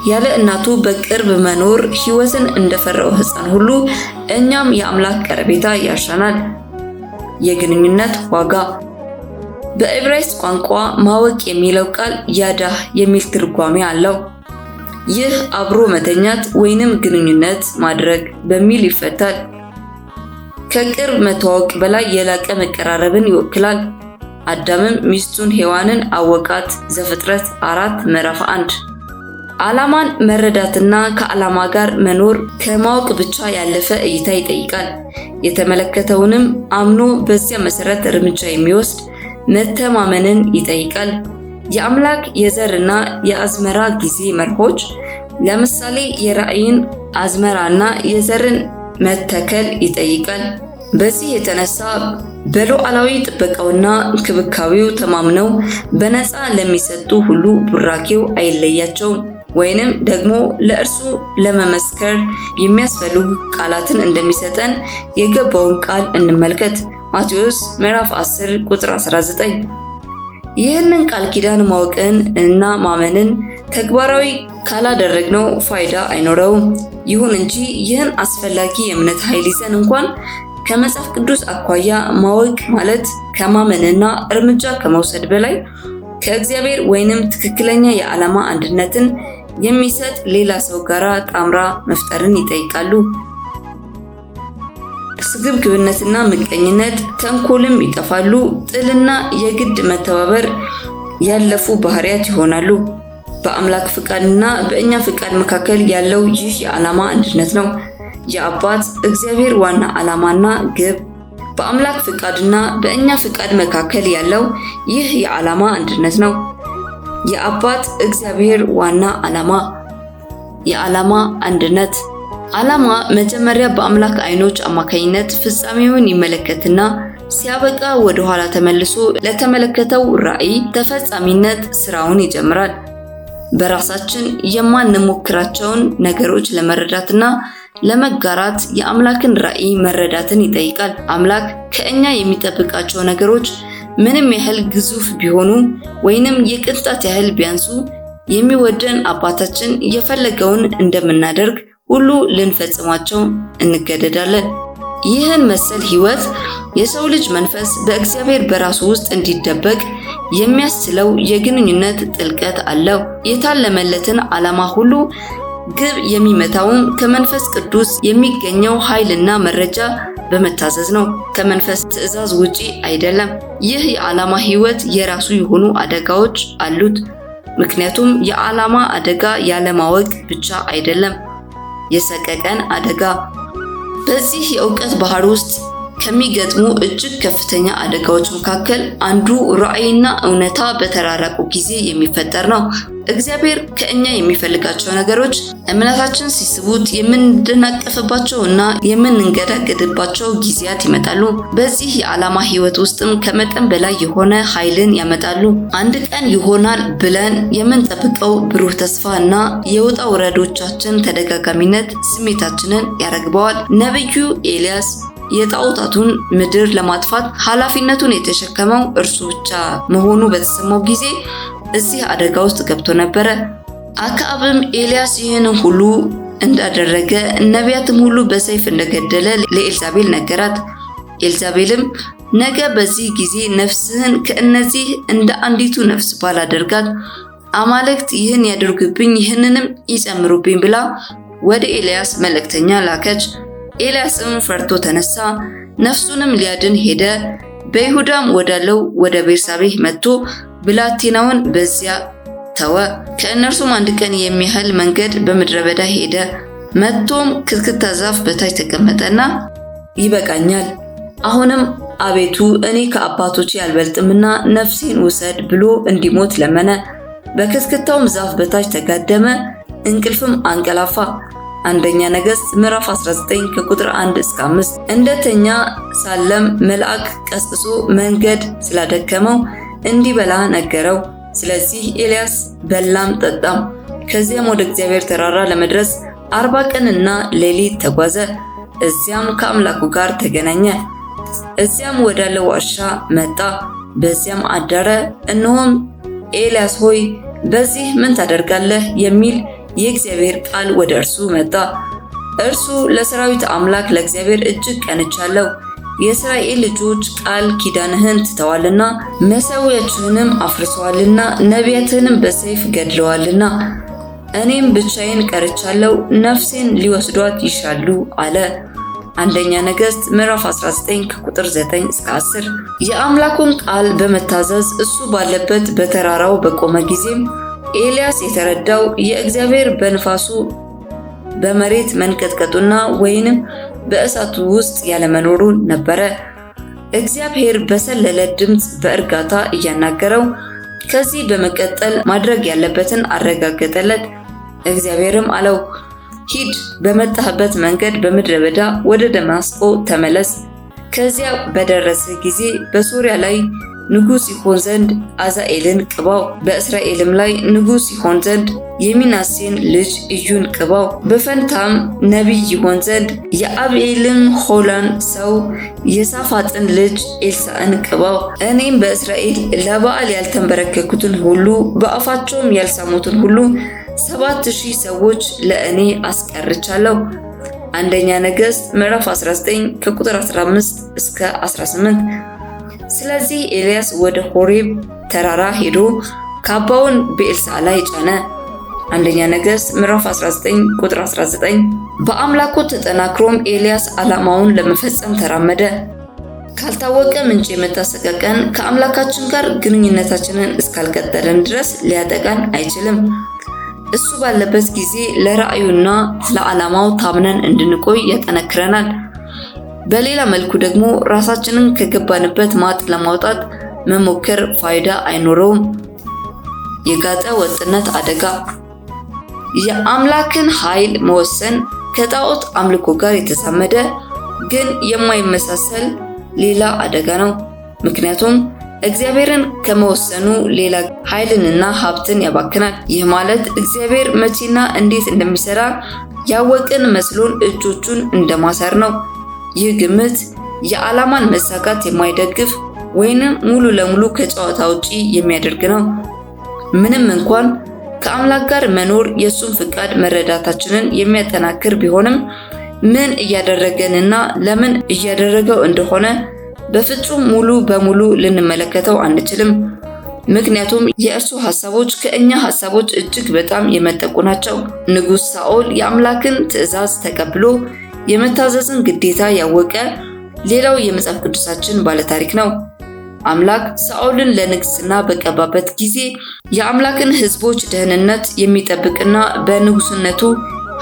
ያለ እናቱ በቅርብ መኖር ሕይወትን እንደፈራው ሕፃን ሁሉ እኛም የአምላክ ቀረቤታ ያሻናል። የግንኙነት ዋጋ። በዕብራይስጥ ቋንቋ ማወቅ የሚለው ቃል ያዳህ የሚል ትርጓሜ አለው። ይህ አብሮ መተኛት ወይንም ግንኙነት ማድረግ በሚል ይፈታል። ከቅርብ መተዋወቅ በላይ የላቀ መቀራረብን ይወክላል። አዳምም ሚስቱን ሔዋንን አወቃት። ዘፍጥረት 4 ምዕራፍ 1። ዓላማን መረዳትና ከዓላማ ጋር መኖር ከማወቅ ብቻ ያለፈ እይታ ይጠይቃል። የተመለከተውንም አምኖ በዚያ መሰረት እርምጃ የሚወስድ መተማመንን ይጠይቃል። የአምላክ የዘርና የአዝመራ ጊዜ መርሆች ለምሳሌ የራእይን አዝመራና የዘርን መተከል ይጠይቃል። በዚህ የተነሳ በሉዓላዊ ጥበቃውና እንክብካቤው ተማምነው በነፃ ለሚሰጡ ሁሉ ቡራኬው አይለያቸውም። ወይንም ደግሞ ለእርሱ ለመመስከር የሚያስፈልጉ ቃላትን እንደሚሰጠን የገባውን ቃል እንመልከት። ማቴዎስ ምዕራፍ 10 ቁጥር 19። ይህንን ቃል ኪዳን ማወቅን እና ማመንን ተግባራዊ ካላደረግነው ፋይዳ አይኖረውም። ይሁን እንጂ ይህን አስፈላጊ የእምነት ኃይል ይዘን እንኳን ከመጽሐፍ ቅዱስ አኳያ ማወቅ ማለት ከማመንና እርምጃ ከመውሰድ በላይ ከእግዚአብሔር ወይንም ትክክለኛ የዓላማ አንድነትን የሚሰጥ ሌላ ሰው ጋር ጣምራ መፍጠርን ይጠይቃሉ። ስግብግብነትና ምቀኝነት፣ ተንኮልም ይጠፋሉ። ጥልና የግድ መተባበር ያለፉ ባህሪያት ይሆናሉ። በአምላክ ፍቃድና በእኛ ፍቃድ መካከል ያለው ይህ የዓላማ አንድነት ነው። የአባት እግዚአብሔር ዋና ዓላማና ግብ በአምላክ ፍቃድና በእኛ ፍቃድ መካከል ያለው ይህ የዓላማ አንድነት ነው። የአባት እግዚአብሔር ዋና ዓላማ የዓላማ አንድነት። ዓላማ መጀመሪያ በአምላክ አይኖች አማካኝነት ፍጻሜውን ይመለከትና ሲያበቃ ወደ ኋላ ተመልሶ ለተመለከተው ራዕይ ተፈጻሚነት ስራውን ይጀምራል። በራሳችን የማንሞክራቸውን ነገሮች ለመረዳትና ለመጋራት የአምላክን ራዕይ መረዳትን ይጠይቃል። አምላክ ከእኛ የሚጠብቃቸው ነገሮች ምንም ያህል ግዙፍ ቢሆኑ ወይንም የቅንጣት ያህል ቢያንሱ የሚወደን አባታችን የፈለገውን እንደምናደርግ ሁሉ ልንፈጽማቸው እንገደዳለን። ይህን መሰል ሕይወት የሰው ልጅ መንፈስ በእግዚአብሔር በራሱ ውስጥ እንዲደበቅ የሚያስችለው የግንኙነት ጥልቀት አለው። የታለመለትን ዓላማ ሁሉ ግብ የሚመታውም ከመንፈስ ቅዱስ የሚገኘው ኃይልና መረጃ በመታዘዝ ነው። ከመንፈስ ትዕዛዝ ውጪ አይደለም። ይህ የዓላማ ሕይወት የራሱ የሆኑ አደጋዎች አሉት። ምክንያቱም የዓላማ አደጋ ያለማወቅ ብቻ አይደለም፣ የሰቀቀን አደጋ። በዚህ የእውቀት ባህር ውስጥ ከሚገጥሙ እጅግ ከፍተኛ አደጋዎች መካከል አንዱ ራዕይና እውነታ በተራራቁ ጊዜ የሚፈጠር ነው። እግዚአብሔር ከእኛ የሚፈልጋቸው ነገሮች እምነታችን ሲስቡት የምንደናቀፍባቸው እና የምንንገዳገድባቸው ጊዜያት ይመጣሉ። በዚህ የዓላማ ሕይወት ውስጥም ከመጠን በላይ የሆነ ኃይልን ያመጣሉ። አንድ ቀን ይሆናል ብለን የምንጠብቀው ብሩህ ተስፋ እና የውጣ ውረዶቻችን ተደጋጋሚነት ስሜታችንን ያረግበዋል። ነቢዩ ኤልያስ የጣዖታቱን ምድር ለማጥፋት ኃላፊነቱን የተሸከመው እርሱ ብቻ መሆኑ በተሰማው ጊዜ እዚህ አደጋ ውስጥ ገብቶ ነበረ። አክዓብም ኤልያስ ይህንን ሁሉ እንዳደረገ ነቢያትም ሁሉ በሰይፍ እንደገደለ ለኤልዛቤል ነገራት። ኤልዛቤልም ነገ በዚህ ጊዜ ነፍስህን ከእነዚህ እንደ አንዲቱ ነፍስ ባላደርጋት አማልክት ይህን ያደርጉብኝ ይህንንም ይጨምሩብኝ ብላ ወደ ኤልያስ መልእክተኛ ላከች። ኤልያስም ፈርቶ ተነሳ፣ ነፍሱንም ሊያድን ሄደ። በይሁዳም ወዳለው ወደ ቤርሳቤህ መጥቶ ብላቴናውን በዚያ ተወ። ከእነርሱም አንድ ቀን የሚያህል መንገድ በምድረ በዳ ሄደ። መጥቶም ክትክታ ዛፍ በታች ተቀመጠና ይበቃኛል፣ አሁንም አቤቱ እኔ ከአባቶቼ አልበልጥምና ነፍሴን ውሰድ ብሎ እንዲሞት ለመነ። በክትክታውም ዛፍ በታች ተጋደመ፣ እንቅልፍም አንቀላፋ። አንደኛ ነገሥት ምዕራፍ 19 ከቁጥር 1 እስከ 5። እንደተኛ ሳለም መልአክ ቀስቅሶ መንገድ ስላደከመው እንዲበላ ነገረው። ስለዚህ ኤልያስ በላም ጠጣም። ከዚያም ወደ እግዚአብሔር ተራራ ለመድረስ 40 ቀንና ሌሊት ተጓዘ። እዚያም ከአምላኩ ጋር ተገናኘ። እዚያም ወዳለው ዋሻ መጣ፣ በዚያም አደረ። እነሆም ኤልያስ ሆይ በዚህ ምን ታደርጋለህ? የሚል የእግዚአብሔር ቃል ወደ እርሱ መጣ። እርሱ ለሰራዊት አምላክ ለእግዚአብሔር እጅግ ቀንቻለሁ፣ የእስራኤል ልጆች ቃል ኪዳንህን ትተዋልና፣ መሠዊያችህንም አፍርሰዋልና፣ ነቢያትህንም በሰይፍ ገድለዋልና፣ እኔም ብቻዬን ቀርቻለሁ፣ ነፍሴን ሊወስዷት ይሻሉ አለ። አንደኛ ነገሥት ምዕራፍ 19 ከቁጥር 9 እስከ 10። የአምላኩን ቃል በመታዘዝ እሱ ባለበት በተራራው በቆመ ጊዜም ኤልያስ የተረዳው የእግዚአብሔር በንፋሱ በመሬት መንቀጥቀጡና ወይንም በእሳቱ ውስጥ ያለመኖሩ ነበረ። እግዚአብሔር በሰለለ ድምፅ በእርጋታ እያናገረው ከዚህ በመቀጠል ማድረግ ያለበትን አረጋገጠለት። እግዚአብሔርም አለው፣ ሂድ፣ በመጣህበት መንገድ በምድረ በዳ ወደ ደማስቆ ተመለስ። ከዚያ በደረስህ ጊዜ በሶርያ ላይ ንጉሥ ይሆን ዘንድ አዛኤልን ቅባው፣ በእስራኤልም ላይ ንጉሥ ይሆን ዘንድ የሚናሴን ልጅ ኢዩን ቅባው። በፈንታም ነቢይ ይሆን ዘንድ የአቤልምሖላን ሰው የሳፋጥን ልጅ ኤልሳዕን ቅባው። እኔም በእስራኤል ለበኣል ያልተንበረከኩትን ሁሉ በአፋቸውም ያልሳሙትን ሁሉ 7000 ሰዎች ለእኔ አስቀርቻለሁ። አንደኛ ነገሥት ምዕራፍ 19 ከቁጥር 15 እስከ 18። ስለዚህ ኤልያስ ወደ ሆሬብ ተራራ ሄዶ ካባውን በኤልሳዕ ላይ ጫነ። አንደኛ ነገሥት ምዕራፍ 19 ቁጥር 19። በአምላኩ ተጠናክሮም ኤልያስ ዓላማውን ለመፈጸም ተራመደ። ካልታወቀ ምንጭ የመጣ ሰቀቀን ከአምላካችን ጋር ግንኙነታችንን እስካልቀጠልን ድረስ ሊያጠቃን አይችልም። እሱ ባለበት ጊዜ ለራእዩና ለዓላማው ታምነን እንድንቆይ ያጠነክረናል። በሌላ መልኩ ደግሞ ራሳችንን ከገባንበት ማጥ ለማውጣት መሞከር ፋይዳ አይኖረውም። የጋጠ ወጥነት አደጋ። የአምላክን ኃይል መወሰን ከጣዖት አምልኮ ጋር የተዛመደ ግን የማይመሳሰል ሌላ አደጋ ነው። ምክንያቱም እግዚአብሔርን ከመወሰኑ ሌላ ኃይልንና ሀብትን ያባክናል። ይህ ማለት እግዚአብሔር መቼና እንዴት እንደሚሰራ ያወቅን መስሎን እጆቹን እንደማሰር ነው። ይህ ግምት የዓላማን መሳካት የማይደግፍ ወይንም ሙሉ ለሙሉ ከጨዋታ ውጪ የሚያደርግ ነው። ምንም እንኳን ከአምላክ ጋር መኖር የእሱን ፍቃድ መረዳታችንን የሚያጠናክር ቢሆንም ምን እያደረገንና ለምን እያደረገው እንደሆነ በፍጹም ሙሉ በሙሉ ልንመለከተው አንችልም። ምክንያቱም የእርሱ ሐሳቦች ከእኛ ሐሳቦች እጅግ በጣም የመጠቁ ናቸው። ንጉሥ ሳኦል የአምላክን ትእዛዝ ተቀብሎ የመታዘዝን ግዴታ ያወቀ ሌላው የመጽሐፍ ቅዱሳችን ባለታሪክ ነው። አምላክ ሳኦልን ለንግስና በቀባበት ጊዜ የአምላክን ሕዝቦች ደህንነት የሚጠብቅና በንጉስነቱ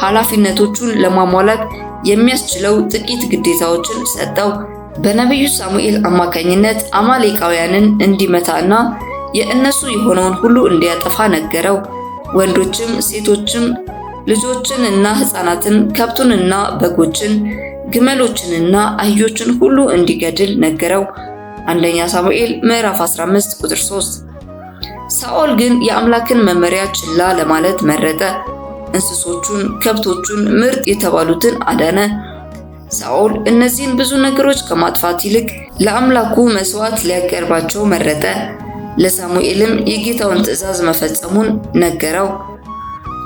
ኃላፊነቶቹን ለማሟላት የሚያስችለው ጥቂት ግዴታዎችን ሰጠው። በነቢዩ ሳሙኤል አማካኝነት አማሌቃውያንን እንዲመታና የእነሱ የሆነውን ሁሉ እንዲያጠፋ ነገረው። ወንዶችም ሴቶችም ልጆችን እና ሕፃናትን፣ ከብቱንና በጎችን፣ ግመሎችንና አህዮችን ሁሉ እንዲገድል ነገረው። አንደኛ ሳሙኤል ምዕራፍ 15 ቁጥር 3። ሳኦል ግን የአምላክን መመሪያ ችላ ለማለት መረጠ። እንስሶቹን፣ ከብቶቹን፣ ምርጥ የተባሉትን አዳነ። ሳኦል እነዚህን ብዙ ነገሮች ከማጥፋት ይልቅ ለአምላኩ መስዋዕት ሊያቀርባቸው መረጠ። ለሳሙኤልም የጌታውን ትእዛዝ መፈጸሙን ነገረው።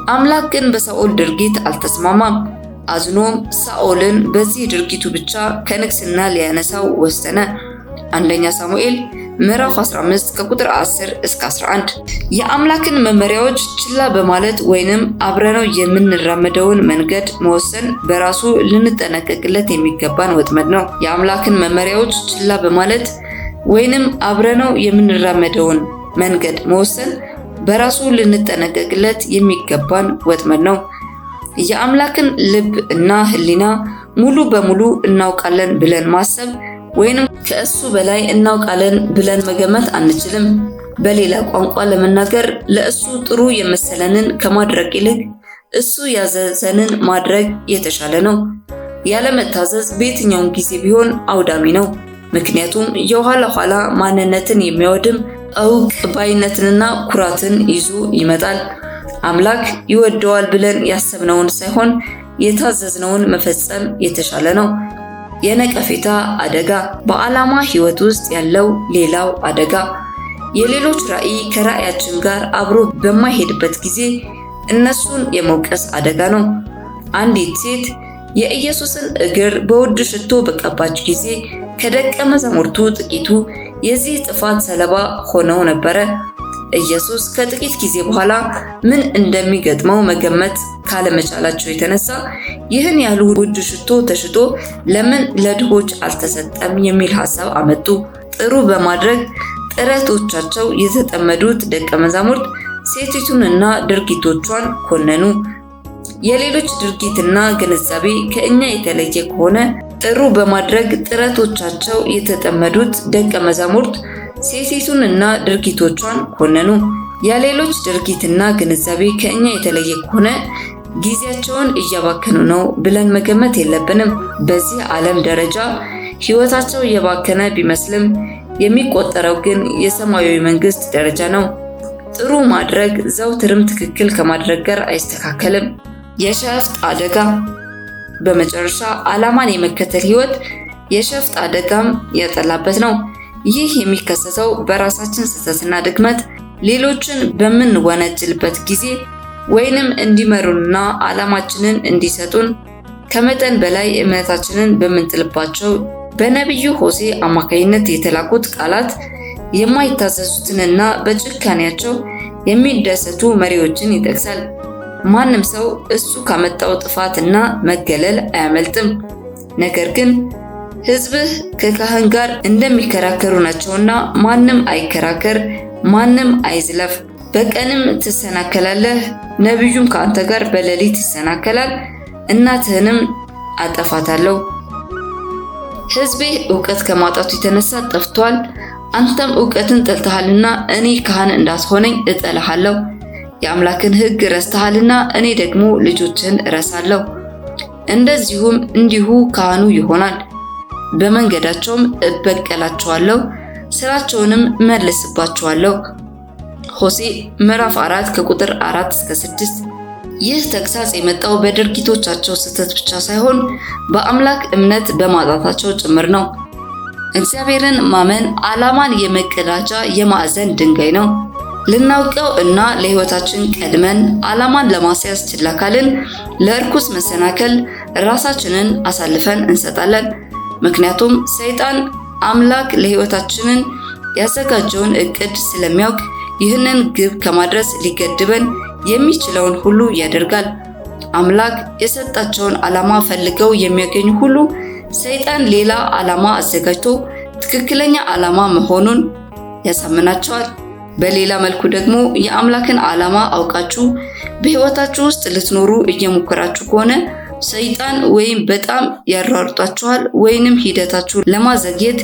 አምላክ ግን በሳኦል ድርጊት አልተስማማም። አዝኖም ሳኦልን በዚህ ድርጊቱ ብቻ ከንግስና ሊያነሳው ወሰነ። አንደኛ ሳሙኤል ምዕራፍ 15 ከቁጥር 10 እስከ 11። የአምላክን መመሪያዎች ችላ በማለት ወይንም አብረነው የምንራመደውን መንገድ መወሰን በራሱ ልንጠነቀቅለት የሚገባን ወጥመድ ነው። የአምላክን መመሪያዎች ችላ በማለት ወይንም አብረነው የምንራመደውን መንገድ መወሰን በራሱ ልንጠነቀቅለት የሚገባን ወጥመድ ነው። የአምላክን ልብ እና ሕሊና ሙሉ በሙሉ እናውቃለን ብለን ማሰብ ወይንም ከእሱ በላይ እናውቃለን ብለን መገመት አንችልም። በሌላ ቋንቋ ለመናገር ለእሱ ጥሩ የመሰለንን ከማድረግ ይልቅ እሱ ያዘዘንን ማድረግ የተሻለ ነው። ያለመታዘዝ በየትኛውም ጊዜ ቢሆን አውዳሚ ነው። ምክንያቱም የኋላ ኋላ ማንነትን የሚያወድም እውቅ ባይነትንና ኩራትን ይዞ ይመጣል። አምላክ ይወደዋል ብለን ያሰብነውን ሳይሆን የታዘዝነውን መፈጸም የተሻለ ነው። የነቀፌታ አደጋ። በዓላማ ሕይወት ውስጥ ያለው ሌላው አደጋ የሌሎች ራዕይ ከራዕያችን ጋር አብሮ በማይሄድበት ጊዜ እነሱን የመውቀስ አደጋ ነው። አንዲት ሴት የኢየሱስን እግር በውድ ሽቶ በቀባች ጊዜ ከደቀ መዛሙርቱ ጥቂቱ የዚህ ጥፋት ሰለባ ሆነው ነበረ። ኢየሱስ ከጥቂት ጊዜ በኋላ ምን እንደሚገጥመው መገመት ካለመቻላቸው የተነሳ ይህን ያህል ውድ ሽቶ ተሽጦ ለምን ለድሆች አልተሰጠም የሚል ሐሳብ አመጡ። ጥሩ በማድረግ ጥረቶቻቸው የተጠመዱት ደቀ መዛሙርት ሴቲቱንና ድርጊቶቿን ኮነኑ። የሌሎች ድርጊትና ግንዛቤ ከእኛ የተለየ ከሆነ ጥሩ በማድረግ ጥረቶቻቸው የተጠመዱት ደቀ መዛሙርት ሴቲቱንና ድርጊቶቿን ኮነኑ። የሌሎች ድርጊትና ግንዛቤ ከእኛ የተለየ ከሆነ ጊዜያቸውን እያባከኑ ነው ብለን መገመት የለብንም። በዚህ ዓለም ደረጃ ሕይወታቸው እየባከነ ቢመስልም የሚቆጠረው ግን የሰማያዊ መንግስት ደረጃ ነው። ጥሩ ማድረግ ዘውትርም ትክክል ከማድረግ ጋር አይስተካከልም። የሸፍጥ አደጋ። በመጨረሻ ዓላማን የመከተል ህይወት የሸፍጥ አደጋም ያጠላበት ነው። ይህ የሚከሰተው በራሳችን ስህተትና ድክመት ሌሎችን በምንወነጅልበት ጊዜ ወይንም እንዲመሩንና ዓላማችንን እንዲሰጡን ከመጠን በላይ እምነታችንን በምንጥልባቸው። በነቢዩ ሆሴ አማካኝነት የተላኩት ቃላት የማይታዘዙትንና በጭካኔያቸው የሚደሰቱ መሪዎችን ይጠቅሳል። ማንም ሰው እሱ ካመጣው ጥፋት እና መገለል አያመልጥም። ነገር ግን ሕዝብህ ከካህን ጋር እንደሚከራከሩ ናቸውና ማንም አይከራከር፣ ማንም አይዝለፍ። በቀንም ትሰናከላለህ፣ ነቢዩም ከአንተ ጋር በሌሊት ይሰናከላል፣ እናትህንም አጠፋታለሁ። ሕዝቤ እውቀት ከማጣቱ የተነሳ ጠፍቷል። አንተም እውቀትን ጠልተሃልና እኔ ካህን እንዳትሆነኝ እጠላሃለሁ። የአምላክን ሕግ ረስተሃልና እኔ ደግሞ ልጆችህን እረሳለሁ። እንደዚሁም እንዲሁ ካህኑ ይሆናል። በመንገዳቸውም እበቀላቸዋለሁ፣ ስራቸውንም መልስባቸዋለሁ። ሆሴዕ ምዕራፍ 4 ከቁጥር 4 እስከ 6። ይህ ተግሳጽ የመጣው በድርጊቶቻቸው ስህተት ብቻ ሳይሆን በአምላክ እምነት በማጣታቸው ጭምር ነው። እግዚአብሔርን ማመን ዓላማን የመቀዳጃ የማዕዘን ድንጋይ ነው። ልናውቀው እና ለሕይወታችን ቀድመን ዓላማን ለማስያዝ ችላ ካልን ለእርኩስ መሰናከል ራሳችንን አሳልፈን እንሰጣለን። ምክንያቱም ሰይጣን አምላክ ለሕይወታችንን ያዘጋጀውን እቅድ ስለሚያውቅ ይህንን ግብ ከማድረስ ሊገድበን የሚችለውን ሁሉ ያደርጋል። አምላክ የሰጣቸውን ዓላማ ፈልገው የሚያገኙ ሁሉ ሰይጣን ሌላ ዓላማ አዘጋጅቶ ትክክለኛ ዓላማ መሆኑን ያሳምናቸዋል። በሌላ መልኩ ደግሞ የአምላክን ዓላማ አውቃችሁ በሕይወታችሁ ውስጥ ልትኖሩ እየሞከራችሁ ከሆነ ሰይጣን ወይም በጣም ያሯሩጣችኋል ወይንም ሂደታችሁ ለማዘግየት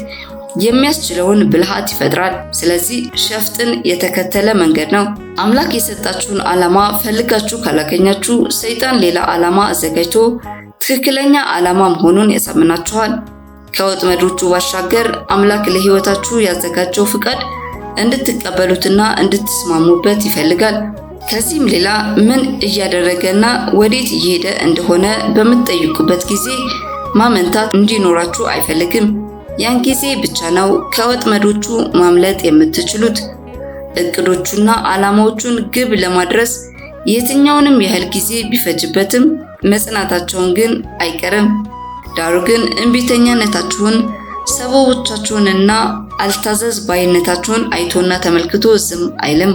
የሚያስችለውን ብልሃት ይፈጥራል። ስለዚህ ሸፍጥን የተከተለ መንገድ ነው። አምላክ የሰጣችሁን ዓላማ ፈልጋችሁ ካላገኛችሁ ሰይጣን ሌላ ዓላማ አዘጋጅቶ ትክክለኛ ዓላማ መሆኑን ያሳምናችኋል። ከወጥመዶቹ ባሻገር አምላክ ለሕይወታችሁ ያዘጋጀው ፍቃድ እንድትቀበሉትና እንድትስማሙበት ይፈልጋል። ከዚህም ሌላ ምን እያደረገና ወዴት እየሄደ እንደሆነ በምትጠይቁበት ጊዜ ማመንታት እንዲኖራችሁ አይፈልግም። ያን ጊዜ ብቻ ነው ከወጥመዶቹ ማምለጥ የምትችሉት። እቅዶቹና ዓላማዎቹን ግብ ለማድረስ የትኛውንም ያህል ጊዜ ቢፈጅበትም መጽናታቸውን ግን አይቀርም። ዳሩ ግን እምቢተኛነታችሁን፣ ሰበቦቻችሁንና አልታዘዝ ባይነታችሁን አይቶና ተመልክቶ ዝም አይልም።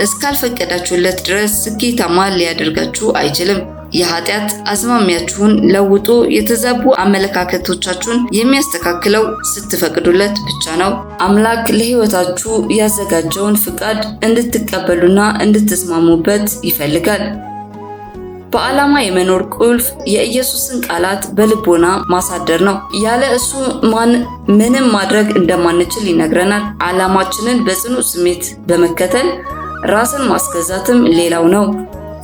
እስካልፈቀዳችሁለት ድረስ ስኬታማ ሊያደርጋችሁ አይችልም። የኃጢአት አዝማሚያችሁን ለውጦ የተዛቡ አመለካከቶቻችሁን የሚያስተካክለው ስትፈቅዱለት ብቻ ነው። አምላክ ለሕይወታችሁ ያዘጋጀውን ፍቃድ እንድትቀበሉና እንድትስማሙበት ይፈልጋል። በዓላማ የመኖር ቁልፍ የኢየሱስን ቃላት በልቦና ማሳደር ነው። ያለ እሱ ማን ምንም ማድረግ እንደማንችል ይነግረናል። ዓላማችንን በጽኑ ስሜት በመከተል ራስን ማስገዛትም ሌላው ነው።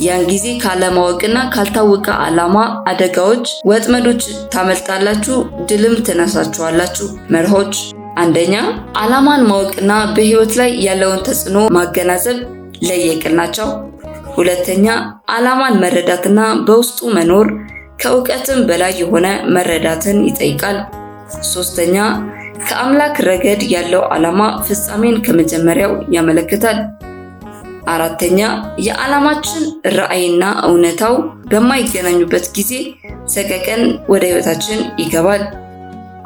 ያን ጊዜ ካለማወቅና ካልታወቀ ዓላማ አደጋዎች፣ ወጥመዶች ታመልጣላችሁ፣ ድልም ትነሳችኋላችሁ። መርሆች፦ አንደኛ፣ ዓላማን ማወቅና በሕይወት ላይ ያለውን ተጽዕኖ ማገናዘብ ለየቅል ናቸው። ሁለተኛ፣ ዓላማን መረዳትና በውስጡ መኖር ከእውቀትም በላይ የሆነ መረዳትን ይጠይቃል። ሶስተኛ፣ ከአምላክ ረገድ ያለው ዓላማ ፍጻሜን ከመጀመሪያው ያመለክታል። አራተኛ፣ የዓላማችን ራዕይና እውነታው በማይገናኙበት ጊዜ ሰቀቀን ወደ ሕይወታችን ይገባል።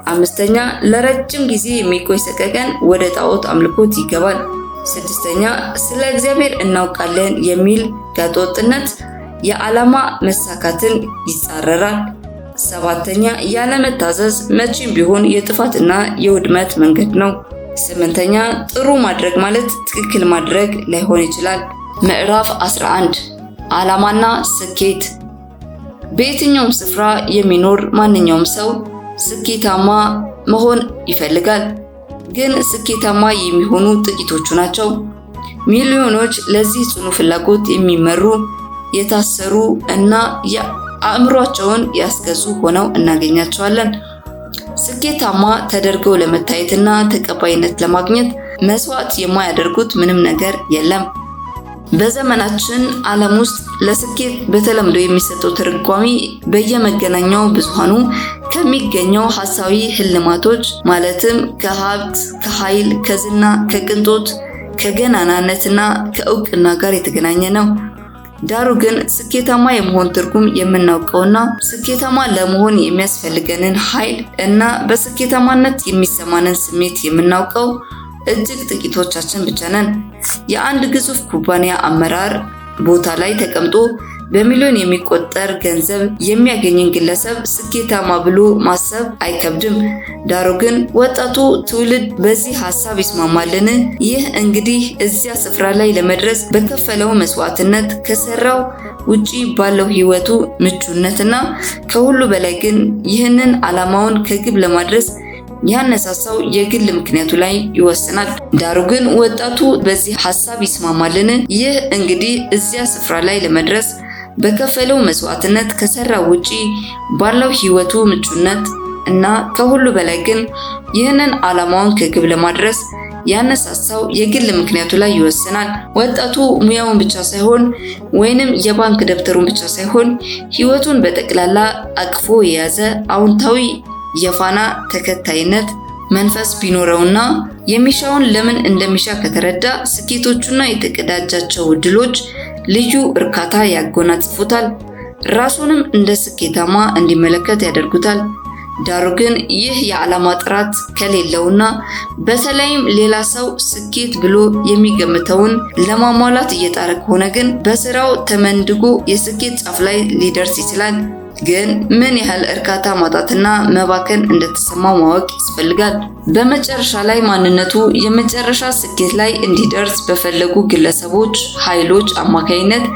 አምስተኛ፣ ለረጅም ጊዜ የሚቆይ ሰቀቀን ወደ ጣዖት አምልኮት ይገባል። ስድስተኛ፣ ስለ እግዚአብሔር እናውቃለን የሚል ጋጠወጥነት የዓላማ መሳካትን ይጻረራል። ሰባተኛ፣ ያለመታዘዝ መቼም ቢሆን የጥፋትና የውድመት መንገድ ነው። ስምንተኛ፣ ጥሩ ማድረግ ማለት ትክክል ማድረግ ላይሆን ይችላል። ምዕራፍ 11፣ ዓላማና ስኬት። በየትኛውም ስፍራ የሚኖር ማንኛውም ሰው ስኬታማ መሆን ይፈልጋል። ግን ስኬታማ የሚሆኑ ጥቂቶቹ ናቸው። ሚሊዮኖች ለዚህ ጽኑ ፍላጎት የሚመሩ፣ የታሰሩ እና አእምሯቸውን ያስገዙ ሆነው እናገኛቸዋለን። ስኬታማ ተደርገው ለመታየትና ተቀባይነት ለማግኘት መስዋዕት የማያደርጉት ምንም ነገር የለም። በዘመናችን ዓለም ውስጥ ለስኬት በተለምዶ የሚሰጠው ትርጓሜ በየመገናኛው ብዙሃኑ ከሚገኘው ሐሳዊ ህልማቶች ማለትም ከሀብት፣ ከኃይል፣ ከዝና፣ ከቅንጦት፣ ከገናናነትና ከእውቅና ጋር የተገናኘ ነው። ዳሩ ግን ስኬታማ የመሆን ትርጉም የምናውቀውና ስኬታማ ለመሆን የሚያስፈልገንን ኃይል እና በስኬታማነት የሚሰማንን ስሜት የምናውቀው እጅግ ጥቂቶቻችን ብቻ ነን። የአንድ ግዙፍ ኩባንያ አመራር ቦታ ላይ ተቀምጦ በሚሊዮን የሚቆጠር ገንዘብ የሚያገኝን ግለሰብ ስኬታማ ብሎ ማሰብ አይከብድም። ዳሩ ግን ወጣቱ ትውልድ በዚህ ሀሳብ ይስማማልን? ይህ እንግዲህ እዚያ ስፍራ ላይ ለመድረስ በከፈለው መስዋዕትነት፣ ከሰራው ውጪ ባለው ህይወቱ ምቹነትና ከሁሉ በላይ ግን ይህንን ዓላማውን ከግብ ለማድረስ ያነሳሳው የግል ምክንያቱ ላይ ይወስናል። ዳሩ ግን ወጣቱ በዚህ ሀሳብ ይስማማልን? ይህ እንግዲህ እዚያ ስፍራ ላይ ለመድረስ በከፈለው መስዋዕትነት፣ ከሰራው ውጪ ባለው ህይወቱ ምቹነት እና ከሁሉ በላይ ግን ይህንን ዓላማውን ከግብ ለማድረስ ያነሳሳው የግል ምክንያቱ ላይ ይወስናል። ወጣቱ ሙያውን ብቻ ሳይሆን ወይንም የባንክ ደብተሩን ብቻ ሳይሆን ህይወቱን በጠቅላላ አቅፎ የያዘ አዎንታዊ የፋና ተከታይነት መንፈስ ቢኖረውና የሚሻውን ለምን እንደሚሻ ከተረዳ ስኬቶቹና የተቀዳጃቸው ድሎች ልዩ እርካታ ያጎናጽፉታል። ራሱንም እንደ ስኬታማ እንዲመለከት ያደርጉታል። ዳሩ ግን ይህ የዓላማ ጥራት ከሌለውና በተለይም ሌላ ሰው ስኬት ብሎ የሚገምተውን ለማሟላት እየጣረ ከሆነ ግን በስራው ተመንድጎ የስኬት ጫፍ ላይ ሊደርስ ይችላል። ግን ምን ያህል እርካታ ማጣትና መባከን እንደተሰማው ማወቅ ያስፈልጋል። በመጨረሻ ላይ ማንነቱ የመጨረሻ ስኬት ላይ እንዲደርስ በፈለጉ ግለሰቦች፣ ኃይሎች አማካኝነት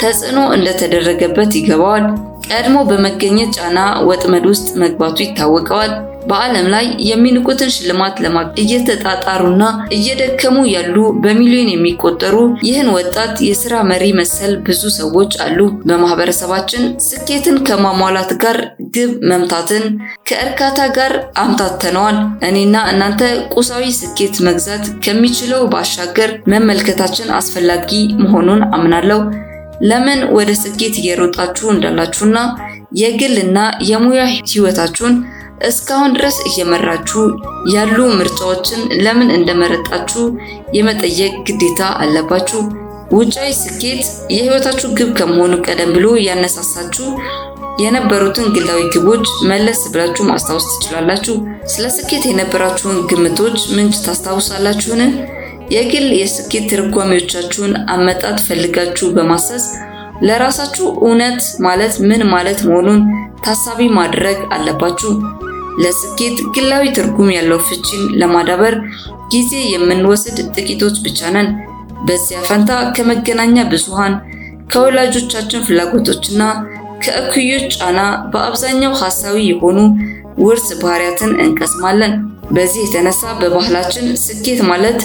ተጽዕኖ እንደተደረገበት ይገባዋል። ቀድሞ በመገኘት ጫና ወጥመድ ውስጥ መግባቱ ይታወቀዋል። በዓለም ላይ የሚንቁትን ሽልማት ለማግኘት እየተጣጣሩና እየደከሙ ያሉ በሚሊዮን የሚቆጠሩ ይህን ወጣት የስራ መሪ መሰል ብዙ ሰዎች አሉ። በማህበረሰባችን ስኬትን ከማሟላት ጋር ግብ መምታትን ከእርካታ ጋር አምታተነዋል። እኔና እናንተ ቁሳዊ ስኬት መግዛት ከሚችለው ባሻገር መመልከታችን አስፈላጊ መሆኑን አምናለሁ። ለምን ወደ ስኬት እየሮጣችሁ እንዳላችሁና የግልና የሙያ ህይወታችሁን እስካሁን ድረስ እየመራችሁ ያሉ ምርጫዎችን ለምን እንደመረጣችሁ የመጠየቅ ግዴታ አለባችሁ። ውጫዊ ስኬት የህይወታችሁ ግብ ከመሆኑ ቀደም ብሎ ያነሳሳችሁ የነበሩትን ግላዊ ግቦች መለስ ብላችሁ ማስታወስ ትችላላችሁ። ስለ ስኬት የነበራችሁን ግምቶች ምንጭ ታስታውሳላችሁን? የግል የስኬት ትርጓሜዎቻችሁን አመጣጥ ፈልጋችሁ በማሰስ ለራሳችሁ እውነት ማለት ምን ማለት መሆኑን ታሳቢ ማድረግ አለባችሁ። ለስኬት ግላዊ ትርጉም ያለው ፍቺን ለማዳበር ጊዜ የምንወስድ ጥቂቶች ብቻ ነን። በዚያ ፈንታ ከመገናኛ ብዙሃን፣ ከወላጆቻችን ፍላጎቶችና ከእኩዮች ጫና በአብዛኛው ሐሳዊ የሆኑ ውርስ ባህሪያትን እንቀስማለን። በዚህ የተነሳ በባህላችን ስኬት ማለት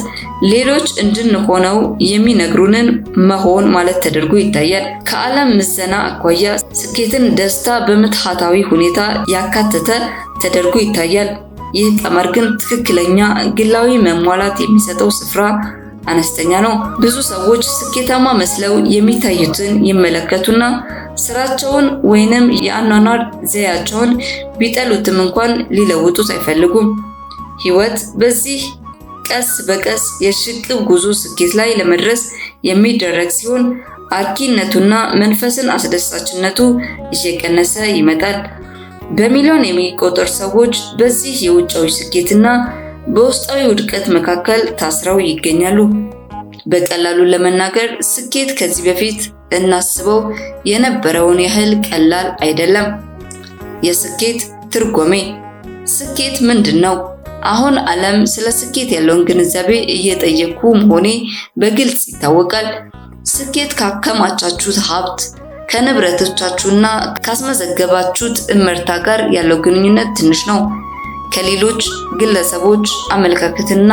ሌሎች እንድንሆነው የሚነግሩንን መሆን ማለት ተደርጎ ይታያል። ከዓለም ምዘና አኳያ ስኬትን ደስታ በምትሃታዊ ሁኔታ ያካተተ ተደርጎ ይታያል። ይህ ቀመር ግን ትክክለኛ ግላዊ መሟላት የሚሰጠው ስፍራ አነስተኛ ነው። ብዙ ሰዎች ስኬታማ መስለው የሚታዩትን ይመለከቱና ስራቸውን ወይንም የአኗኗር ዘያቸውን ቢጠሉትም እንኳን ሊለውጡት አይፈልጉም። ህይወት በዚህ ቀስ በቀስ የሽቅብ ጉዞ ስኬት ላይ ለመድረስ የሚደረግ ሲሆን አርኪነቱና መንፈስን አስደሳችነቱ እየቀነሰ ይመጣል። በሚሊዮን የሚቆጠሩ ሰዎች በዚህ የውጫዊ ስኬትና በውስጣዊ ውድቀት መካከል ታስረው ይገኛሉ። በቀላሉ ለመናገር ስኬት ከዚህ በፊት እናስበው የነበረውን ያህል ቀላል አይደለም። የስኬት ትርጓሜ። ስኬት ምንድን ነው? አሁን ዓለም ስለ ስኬት ያለውን ግንዛቤ እየጠየኩ መሆኔ በግልጽ ይታወቃል። ስኬት ካከማቻችሁት ሀብት፣ ከንብረቶቻችሁና ካስመዘገባችሁት እመርታ ጋር ያለው ግንኙነት ትንሽ ነው። ከሌሎች ግለሰቦች አመለካከትና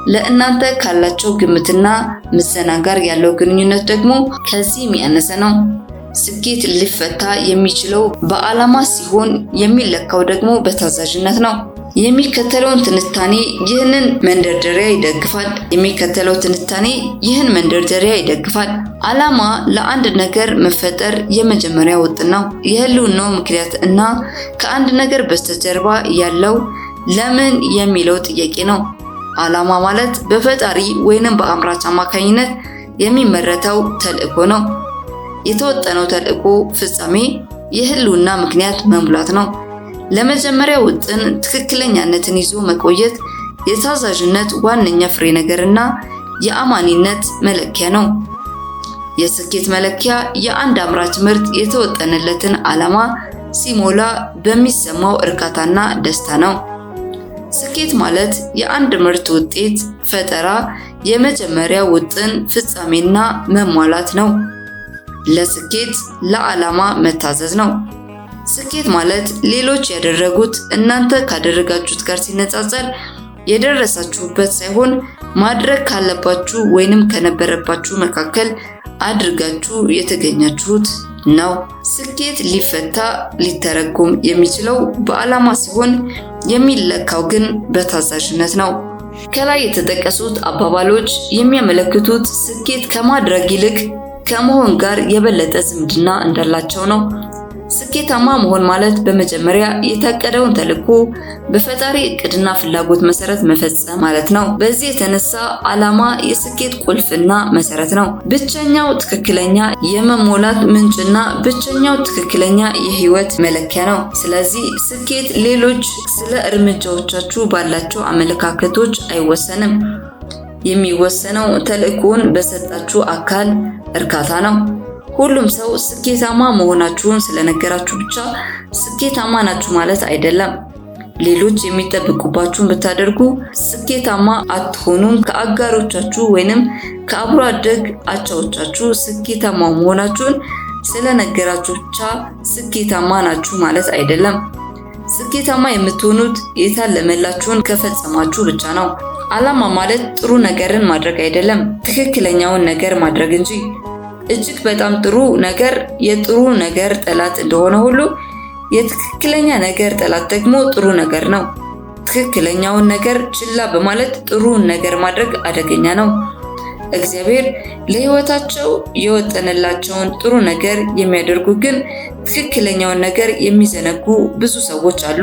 ለእናንተ ካላቸው ግምትና ምዘና ጋር ያለው ግንኙነት ደግሞ ከዚህም ያነሰ ነው። ስኬት ሊፈታ የሚችለው በዓላማ ሲሆን የሚለካው ደግሞ በታዛዥነት ነው። የሚከተለውን ትንታኔ ይህንን መንደርደሪያ ይደግፋል። የሚከተለው ትንታኔ ይህን መንደርደሪያ ይደግፋል። ዓላማ ለአንድ ነገር መፈጠር የመጀመሪያ ውጥን ነው። የህልውናው ምክንያት እና ከአንድ ነገር በስተጀርባ ያለው ለምን የሚለው ጥያቄ ነው። ዓላማ ማለት በፈጣሪ ወይንም በአምራች አማካኝነት የሚመረተው ተልእኮ ነው። የተወጠነው ተልእኮ ፍጻሜ የህልውና ምክንያት መሙላት ነው። ለመጀመሪያ ውጥን ትክክለኛነትን ይዞ መቆየት የታዛዥነት ዋነኛ ፍሬ ነገርና የአማኒነት መለኪያ ነው። የስኬት መለኪያ የአንድ አምራች ምርት የተወጠነለትን ዓላማ ሲሞላ በሚሰማው እርካታና ደስታ ነው። ስኬት ማለት የአንድ ምርት ውጤት ፈጠራ የመጀመሪያ ውጥን ፍጻሜና መሟላት ነው። ለስኬት ለዓላማ መታዘዝ ነው። ስኬት ማለት ሌሎች ያደረጉት እናንተ ካደረጋችሁት ጋር ሲነጻጸር የደረሳችሁበት ሳይሆን ማድረግ ካለባችሁ ወይንም ከነበረባችሁ መካከል አድርጋችሁ የተገኛችሁት ነው። ስኬት ሊፈታ ሊተረጎም የሚችለው በዓላማ ሲሆን የሚለካው ግን በታዛዥነት ነው። ከላይ የተጠቀሱት አባባሎች የሚያመለክቱት ስኬት ከማድረግ ይልቅ ከመሆን ጋር የበለጠ ዝምድና እንዳላቸው ነው። ስኬታማ መሆን ማለት በመጀመሪያ የታቀደውን ተልዕኮ በፈጣሪ እቅድና ፍላጎት መሰረት መፈጸም ማለት ነው። በዚህ የተነሳ ዓላማ የስኬት ቁልፍና መሰረት ነው። ብቸኛው ትክክለኛ የመሞላት ምንጭና ብቸኛው ትክክለኛ የህይወት መለኪያ ነው። ስለዚህ ስኬት ሌሎች ስለ እርምጃዎቻችሁ ባላቸው አመለካከቶች አይወሰንም። የሚወሰነው ተልዕኮውን በሰጣችሁ አካል እርካታ ነው። ሁሉም ሰው ስኬታማ መሆናችሁን ስለነገራችሁ ብቻ ስኬታማ ናችሁ ማለት አይደለም። ሌሎች የሚጠብቁባችሁን ብታደርጉ ስኬታማ አትሆኑም። ከአጋሮቻችሁ ወይንም ከአብሮ አደግ አቻዎቻችሁ ስኬታማ መሆናችሁን ስለነገራችሁ ብቻ ስኬታማ ናችሁ ማለት አይደለም። ስኬታማ የምትሆኑት የታለመላችሁን ከፈጸማችሁ ብቻ ነው። ዓላማ ማለት ጥሩ ነገርን ማድረግ አይደለም፣ ትክክለኛውን ነገር ማድረግ እንጂ። እጅግ በጣም ጥሩ ነገር የጥሩ ነገር ጠላት እንደሆነ ሁሉ የትክክለኛ ነገር ጠላት ደግሞ ጥሩ ነገር ነው። ትክክለኛውን ነገር ችላ በማለት ጥሩን ነገር ማድረግ አደገኛ ነው። እግዚአብሔር ለሕይወታቸው የወጠነላቸውን ጥሩ ነገር የሚያደርጉ ግን ትክክለኛውን ነገር የሚዘነጉ ብዙ ሰዎች አሉ።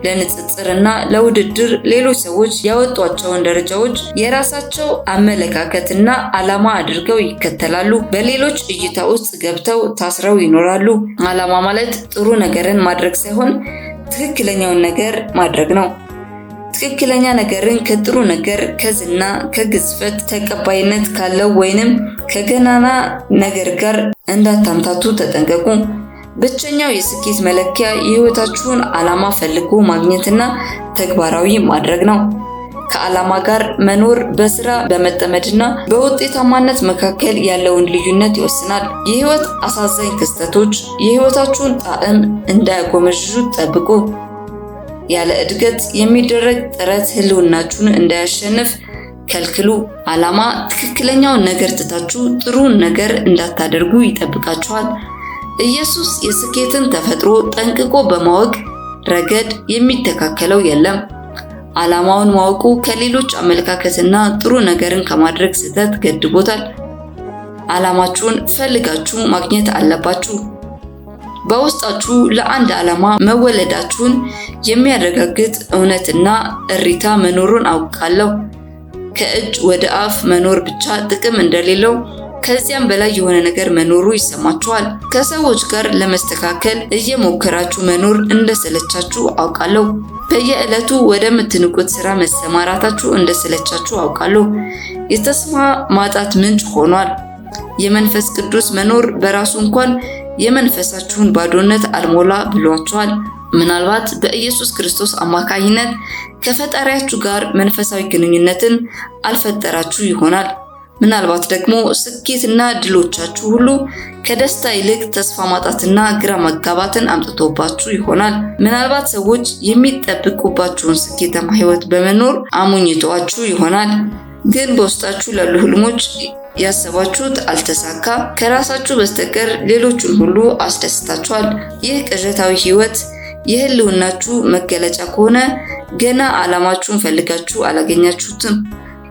ለንጽጽርና ለውድድር ሌሎች ሰዎች ያወጧቸውን ደረጃዎች የራሳቸው አመለካከትና ዓላማ አድርገው ይከተላሉ። በሌሎች እይታ ውስጥ ገብተው ታስረው ይኖራሉ። ዓላማ ማለት ጥሩ ነገርን ማድረግ ሳይሆን ትክክለኛውን ነገር ማድረግ ነው። ትክክለኛ ነገርን ከጥሩ ነገር፣ ከዝና፣ ከግዝፈት፣ ተቀባይነት ካለው ወይንም ከገናና ነገር ጋር እንዳታምታቱ ተጠንቀቁ። ብቸኛው የስኬት መለኪያ የህይወታችሁን ዓላማ ፈልጎ ማግኘትና ተግባራዊ ማድረግ ነው። ከዓላማ ጋር መኖር በስራ በመጠመድና በውጤታማነት መካከል ያለውን ልዩነት ይወስናል። የህይወት አሳዛኝ ክስተቶች የህይወታችሁን ጣዕም እንዳያጎመዥዙ ጠብቁ። ያለ እድገት የሚደረግ ጥረት ህልውናችሁን እንዳያሸንፍ ከልክሉ። ዓላማ ትክክለኛውን ነገር ትታችሁ ጥሩን ነገር እንዳታደርጉ ይጠብቃችኋል። ኢየሱስ የስኬትን ተፈጥሮ ጠንቅቆ በማወቅ ረገድ የሚተካከለው የለም። ዓላማውን ማወቁ ከሌሎች አመለካከትና ጥሩ ነገርን ከማድረግ ስህተት ገድቦታል። ዓላማችሁን ፈልጋችሁ ማግኘት አለባችሁ። በውስጣችሁ ለአንድ ዓላማ መወለዳችሁን የሚያረጋግጥ እውነትና እሪታ መኖሩን አውቃለሁ። ከእጅ ወደ አፍ መኖር ብቻ ጥቅም እንደሌለው ከዚያም በላይ የሆነ ነገር መኖሩ ይሰማችኋል። ከሰዎች ጋር ለመስተካከል እየሞከራችሁ መኖር እንደሰለቻችሁ አውቃለሁ። በየዕለቱ ወደምትንቁት ስራ መሰማራታችሁ እንደሰለቻችሁ አውቃለሁ። የተስፋ ማጣት ምንጭ ሆኗል። የመንፈስ ቅዱስ መኖር በራሱ እንኳን የመንፈሳችሁን ባዶነት አልሞላ ብሏችኋል። ምናልባት በኢየሱስ ክርስቶስ አማካኝነት ከፈጣሪያችሁ ጋር መንፈሳዊ ግንኙነትን አልፈጠራችሁ ይሆናል። ምናልባት ደግሞ ስኬትና ድሎቻችሁ ሁሉ ከደስታ ይልቅ ተስፋ ማጣትና ግራ መጋባትን አምጥቶባችሁ ይሆናል። ምናልባት ሰዎች የሚጠብቁባችሁን ስኬታማ ሕይወት በመኖር አሞኝተዋችሁ ይሆናል። ግን በውስጣችሁ ላሉ ህልሞች ያሰባችሁት አልተሳካ። ከራሳችሁ በስተቀር ሌሎቹን ሁሉ አስደስታችኋል። ይህ ቅዠታዊ ሕይወት የህልውናችሁ መገለጫ ከሆነ ገና ዓላማችሁን ፈልጋችሁ አላገኛችሁትም።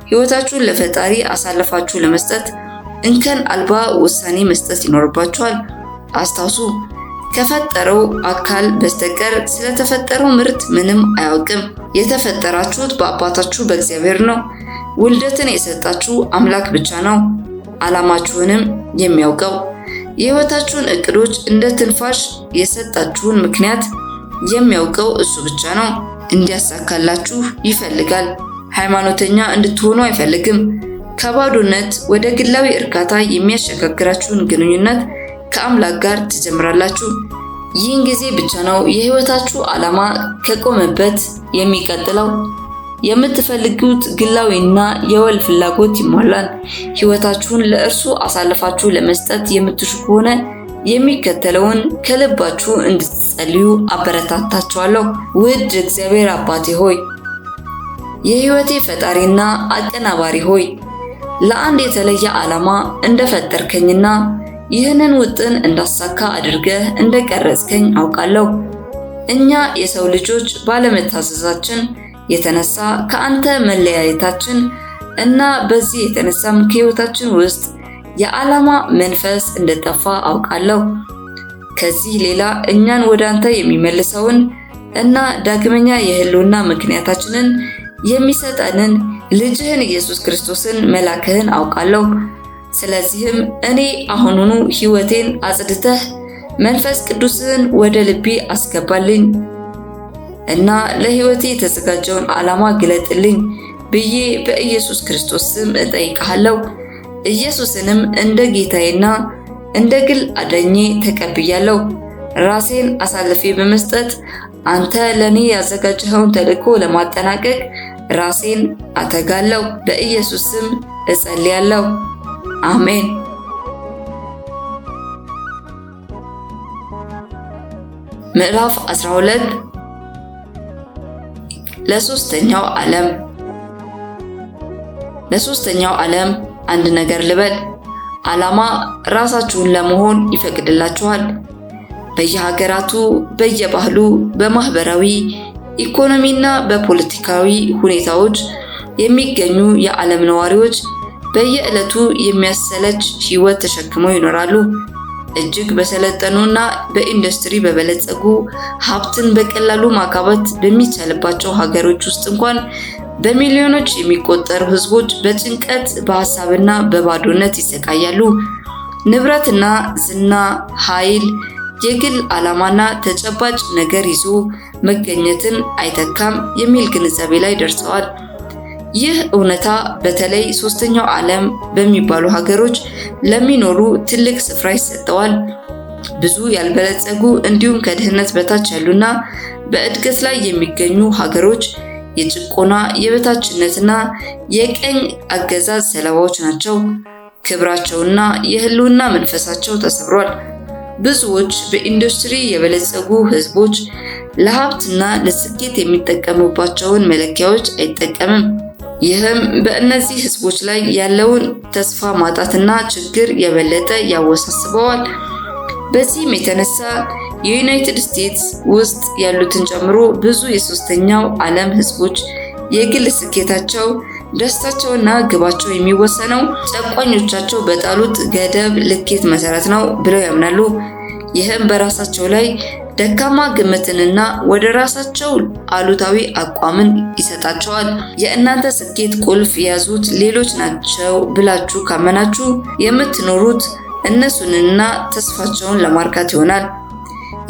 ሕይወታችሁን ለፈጣሪ አሳልፋችሁ ለመስጠት እንከን አልባ ውሳኔ መስጠት ይኖርባችኋል። አስታውሱ፣ ከፈጠረው አካል በስተቀር ስለተፈጠረው ምርት ምንም አያውቅም። የተፈጠራችሁት በአባታችሁ በእግዚአብሔር ነው። ውልደትን የሰጣችሁ አምላክ ብቻ ነው፣ ዓላማችሁንም የሚያውቀው። የሕይወታችሁን እቅዶች እንደ ትንፋሽ የሰጣችሁን ምክንያት የሚያውቀው እሱ ብቻ ነው። እንዲያሳካላችሁ ይፈልጋል። ሃይማኖተኛ እንድትሆኑ አይፈልግም። ከባዶነት ወደ ግላዊ እርካታ የሚያሸጋግራችሁን ግንኙነት ከአምላክ ጋር ትጀምራላችሁ። ይህን ጊዜ ብቻ ነው የሕይወታችሁ ዓላማ ከቆመበት የሚቀጥለው። የምትፈልጉት ግላዊና የወል ፍላጎት ይሟላል። ሕይወታችሁን ለእርሱ አሳልፋችሁ ለመስጠት የምትሹ ከሆነ የሚከተለውን ከልባችሁ እንድትጸልዩ አበረታታችኋለሁ። ውድ እግዚአብሔር አባቴ ሆይ፣ የሕይወቴ ፈጣሪና አቀናባሪ ሆይ፣ ለአንድ የተለየ ዓላማ እንደፈጠርከኝና ይህንን ውጥን እንዳሳካ አድርገህ እንደቀረጽከኝ አውቃለሁ። እኛ የሰው ልጆች ባለመታዘዛችን የተነሳ ከአንተ መለያየታችን እና በዚህ የተነሳም ከሕይወታችን ውስጥ የዓላማ መንፈስ እንደጠፋ አውቃለሁ። ከዚህ ሌላ እኛን ወደ አንተ የሚመልሰውን እና ዳግመኛ የህልውና ምክንያታችንን የሚሰጠንን ልጅህን ኢየሱስ ክርስቶስን መላክህን አውቃለሁ። ስለዚህም እኔ አሁኑኑ ሕይወቴን አጽድተህ መንፈስ ቅዱስን ወደ ልቤ አስገባልኝ እና ለሕይወቴ የተዘጋጀውን ዓላማ ግለጥልኝ ብዬ በኢየሱስ ክርስቶስ ስም እጠይቅሃለሁ። ኢየሱስንም እንደ ጌታዬና እንደ ግል አዳኜ ተቀብያለሁ። ራሴን አሳልፌ በመስጠት አንተ ለኔ ያዘጋጀኸውን ተልእኮ ለማጠናቀቅ ራሴን አተጋለሁ። በኢየሱስ ስም እጸልያለሁ። አሜን። ምዕራፍ 12 ለሶስተኛው ዓለም። ለሶስተኛው ዓለም አንድ ነገር ልበል። ዓላማ ራሳችሁን ለመሆን ይፈቅድላችኋል። በየሀገራቱ፣ በየባህሉ፣ በማህበራዊ ኢኮኖሚና በፖለቲካዊ ሁኔታዎች የሚገኙ የዓለም ነዋሪዎች በየዕለቱ የሚያሰለች ሕይወት ተሸክመው ይኖራሉ። እጅግ በሰለጠኑና በኢንዱስትሪ በበለጸጉ፣ ሀብትን በቀላሉ ማካበት በሚቻልባቸው ሀገሮች ውስጥ እንኳን በሚሊዮኖች የሚቆጠሩ ሕዝቦች በጭንቀት፣ በሀሳብና በባዶነት ይሰቃያሉ። ንብረትና ዝና፣ ኃይል፣ የግል ዓላማና ተጨባጭ ነገር ይዞ መገኘትን አይተካም የሚል ግንዛቤ ላይ ደርሰዋል። ይህ እውነታ በተለይ ሶስተኛው ዓለም በሚባሉ ሀገሮች ለሚኖሩ ትልቅ ስፍራ ይሰጠዋል። ብዙ ያልበለጸጉ እንዲሁም ከድህነት በታች ያሉና በእድገት ላይ የሚገኙ ሀገሮች የጭቆና፣ የበታችነትና የቀኝ አገዛዝ ሰለባዎች ናቸው። ክብራቸውና የህልውና መንፈሳቸው ተሰብሯል። ብዙዎች በኢንዱስትሪ የበለጸጉ ህዝቦች ለሀብትና ለስኬት የሚጠቀሙባቸውን መለኪያዎች አይጠቀምም። ይህም በእነዚህ ህዝቦች ላይ ያለውን ተስፋ ማጣትና ችግር የበለጠ ያወሳስበዋል። በዚህም የተነሳ የዩናይትድ ስቴትስ ውስጥ ያሉትን ጨምሮ ብዙ የሶስተኛው ዓለም ህዝቦች የግል ስኬታቸው፣ ደስታቸውና ግባቸው የሚወሰነው ጨቋኞቻቸው በጣሉት ገደብ ልኬት መሰረት ነው ብለው ያምናሉ። ይህም በራሳቸው ላይ ደካማ ግምትንና ወደ ራሳቸው አሉታዊ አቋምን ይሰጣቸዋል። የእናንተ ስኬት ቁልፍ የያዙት ሌሎች ናቸው ብላችሁ ካመናችሁ የምትኖሩት እነሱንና ተስፋቸውን ለማርካት ይሆናል።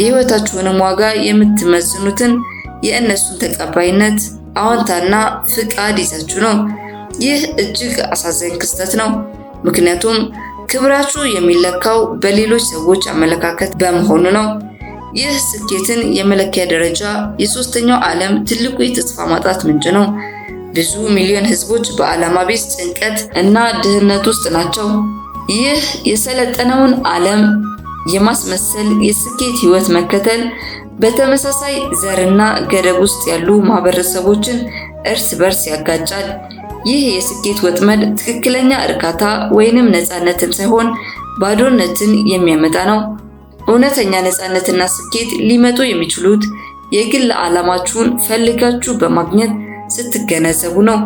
የህይወታችሁንም ዋጋ የምትመዝኑትን የእነሱን ተቀባይነት፣ አዎንታና ፍቃድ ይዛችሁ ነው። ይህ እጅግ አሳዛኝ ክስተት ነው። ምክንያቱም ክብራችሁ የሚለካው በሌሎች ሰዎች አመለካከት በመሆኑ ነው። ይህ ስኬትን የመለኪያ ደረጃ የሶስተኛው ዓለም ትልቁ የተስፋ ማጣት ምንጭ ነው። ብዙ ሚሊዮን ህዝቦች በዓላማ ቢስ ጭንቀት እና ድህነት ውስጥ ናቸው። ይህ የሰለጠነውን ዓለም የማስመሰል የስኬት ህይወት መከተል በተመሳሳይ ዘርና ገደብ ውስጥ ያሉ ማህበረሰቦችን እርስ በርስ ያጋጫል። ይህ የስኬት ወጥመድ ትክክለኛ እርካታ ወይንም ነፃነትን ሳይሆን ባዶነትን የሚያመጣ ነው። እውነተኛ ነፃነትና ስኬት ሊመጡ የሚችሉት የግል ዓላማችሁን ፈልጋችሁ በማግኘት ስትገነዘቡ ነው።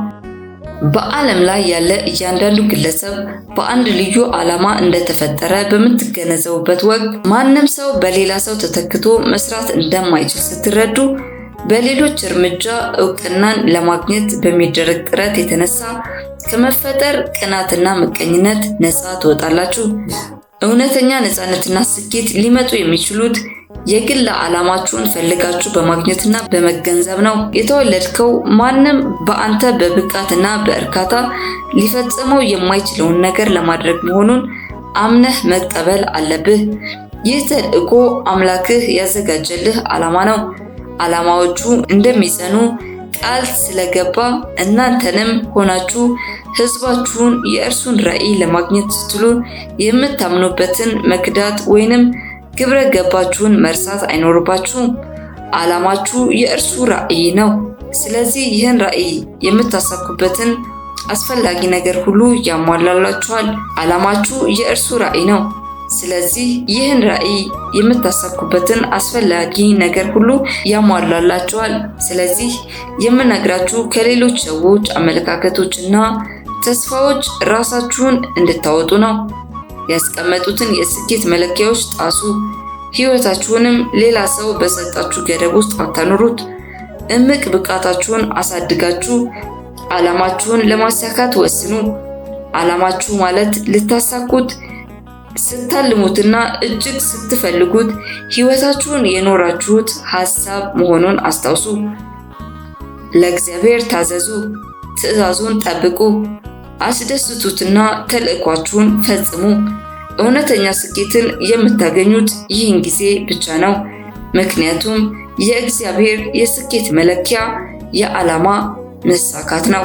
በዓለም ላይ ያለ እያንዳንዱ ግለሰብ በአንድ ልዩ ዓላማ እንደተፈጠረ በምትገነዘቡበት ወቅት፣ ማንም ሰው በሌላ ሰው ተተክቶ መስራት እንደማይችል ስትረዱ፣ በሌሎች እርምጃ እውቅናን ለማግኘት በሚደረግ ጥረት የተነሳ ከመፈጠር ቅናትና ምቀኝነት ነፃ ትወጣላችሁ። እውነተኛ ነፃነትና ስኬት ሊመጡ የሚችሉት የግል ዓላማችሁን ፈልጋችሁ በማግኘትና በመገንዘብ ነው። የተወለድከው ማንም በአንተ በብቃትና በእርካታ ሊፈጽመው የማይችለውን ነገር ለማድረግ መሆኑን አምነህ መቀበል አለብህ። ይህ ተልእኮ አምላክህ ያዘጋጀልህ ዓላማ ነው። ዓላማዎቹ እንደሚጸኑ ቃል ስለገባ እናንተንም ሆናችሁ ሕዝባችሁን የእርሱን ራዕይ ለማግኘት ስትሉ የምታምኑበትን መክዳት ወይንም ግብረ ገባችሁን መርሳት አይኖርባችሁም። ዓላማችሁ የእርሱ ራዕይ ነው። ስለዚህ ይህን ራዕይ የምታሳኩበትን አስፈላጊ ነገር ሁሉ ያሟላላችኋል። ዓላማችሁ የእርሱ ራዕይ ነው። ስለዚህ ይህን ራዕይ የምታሳኩበትን አስፈላጊ ነገር ሁሉ ያሟላላችኋል። ስለዚህ የምነግራችሁ ከሌሎች ሰዎች አመለካከቶች እና ተስፋዎች ራሳችሁን እንድታወጡ ነው። ያስቀመጡትን የስኬት መለኪያዎች ጣሱ። ሕይወታችሁንም ሌላ ሰው በሰጣችሁ ገደብ ውስጥ አታኑሩት። እምቅ ብቃታችሁን አሳድጋችሁ ዓላማችሁን ለማሳካት ወስኑ። ዓላማችሁ ማለት ልታሳኩት ስታልሙትና እጅግ ስትፈልጉት ሕይወታችሁን የኖራችሁት ሐሳብ መሆኑን አስታውሱ። ለእግዚአብሔር ታዘዙ፣ ትእዛዙን ጠብቁ፣ አስደስቱትና ተልዕኳችሁን ፈጽሙ። እውነተኛ ስኬትን የምታገኙት ይህን ጊዜ ብቻ ነው። ምክንያቱም የእግዚአብሔር የስኬት መለኪያ የዓላማ መሳካት ነው።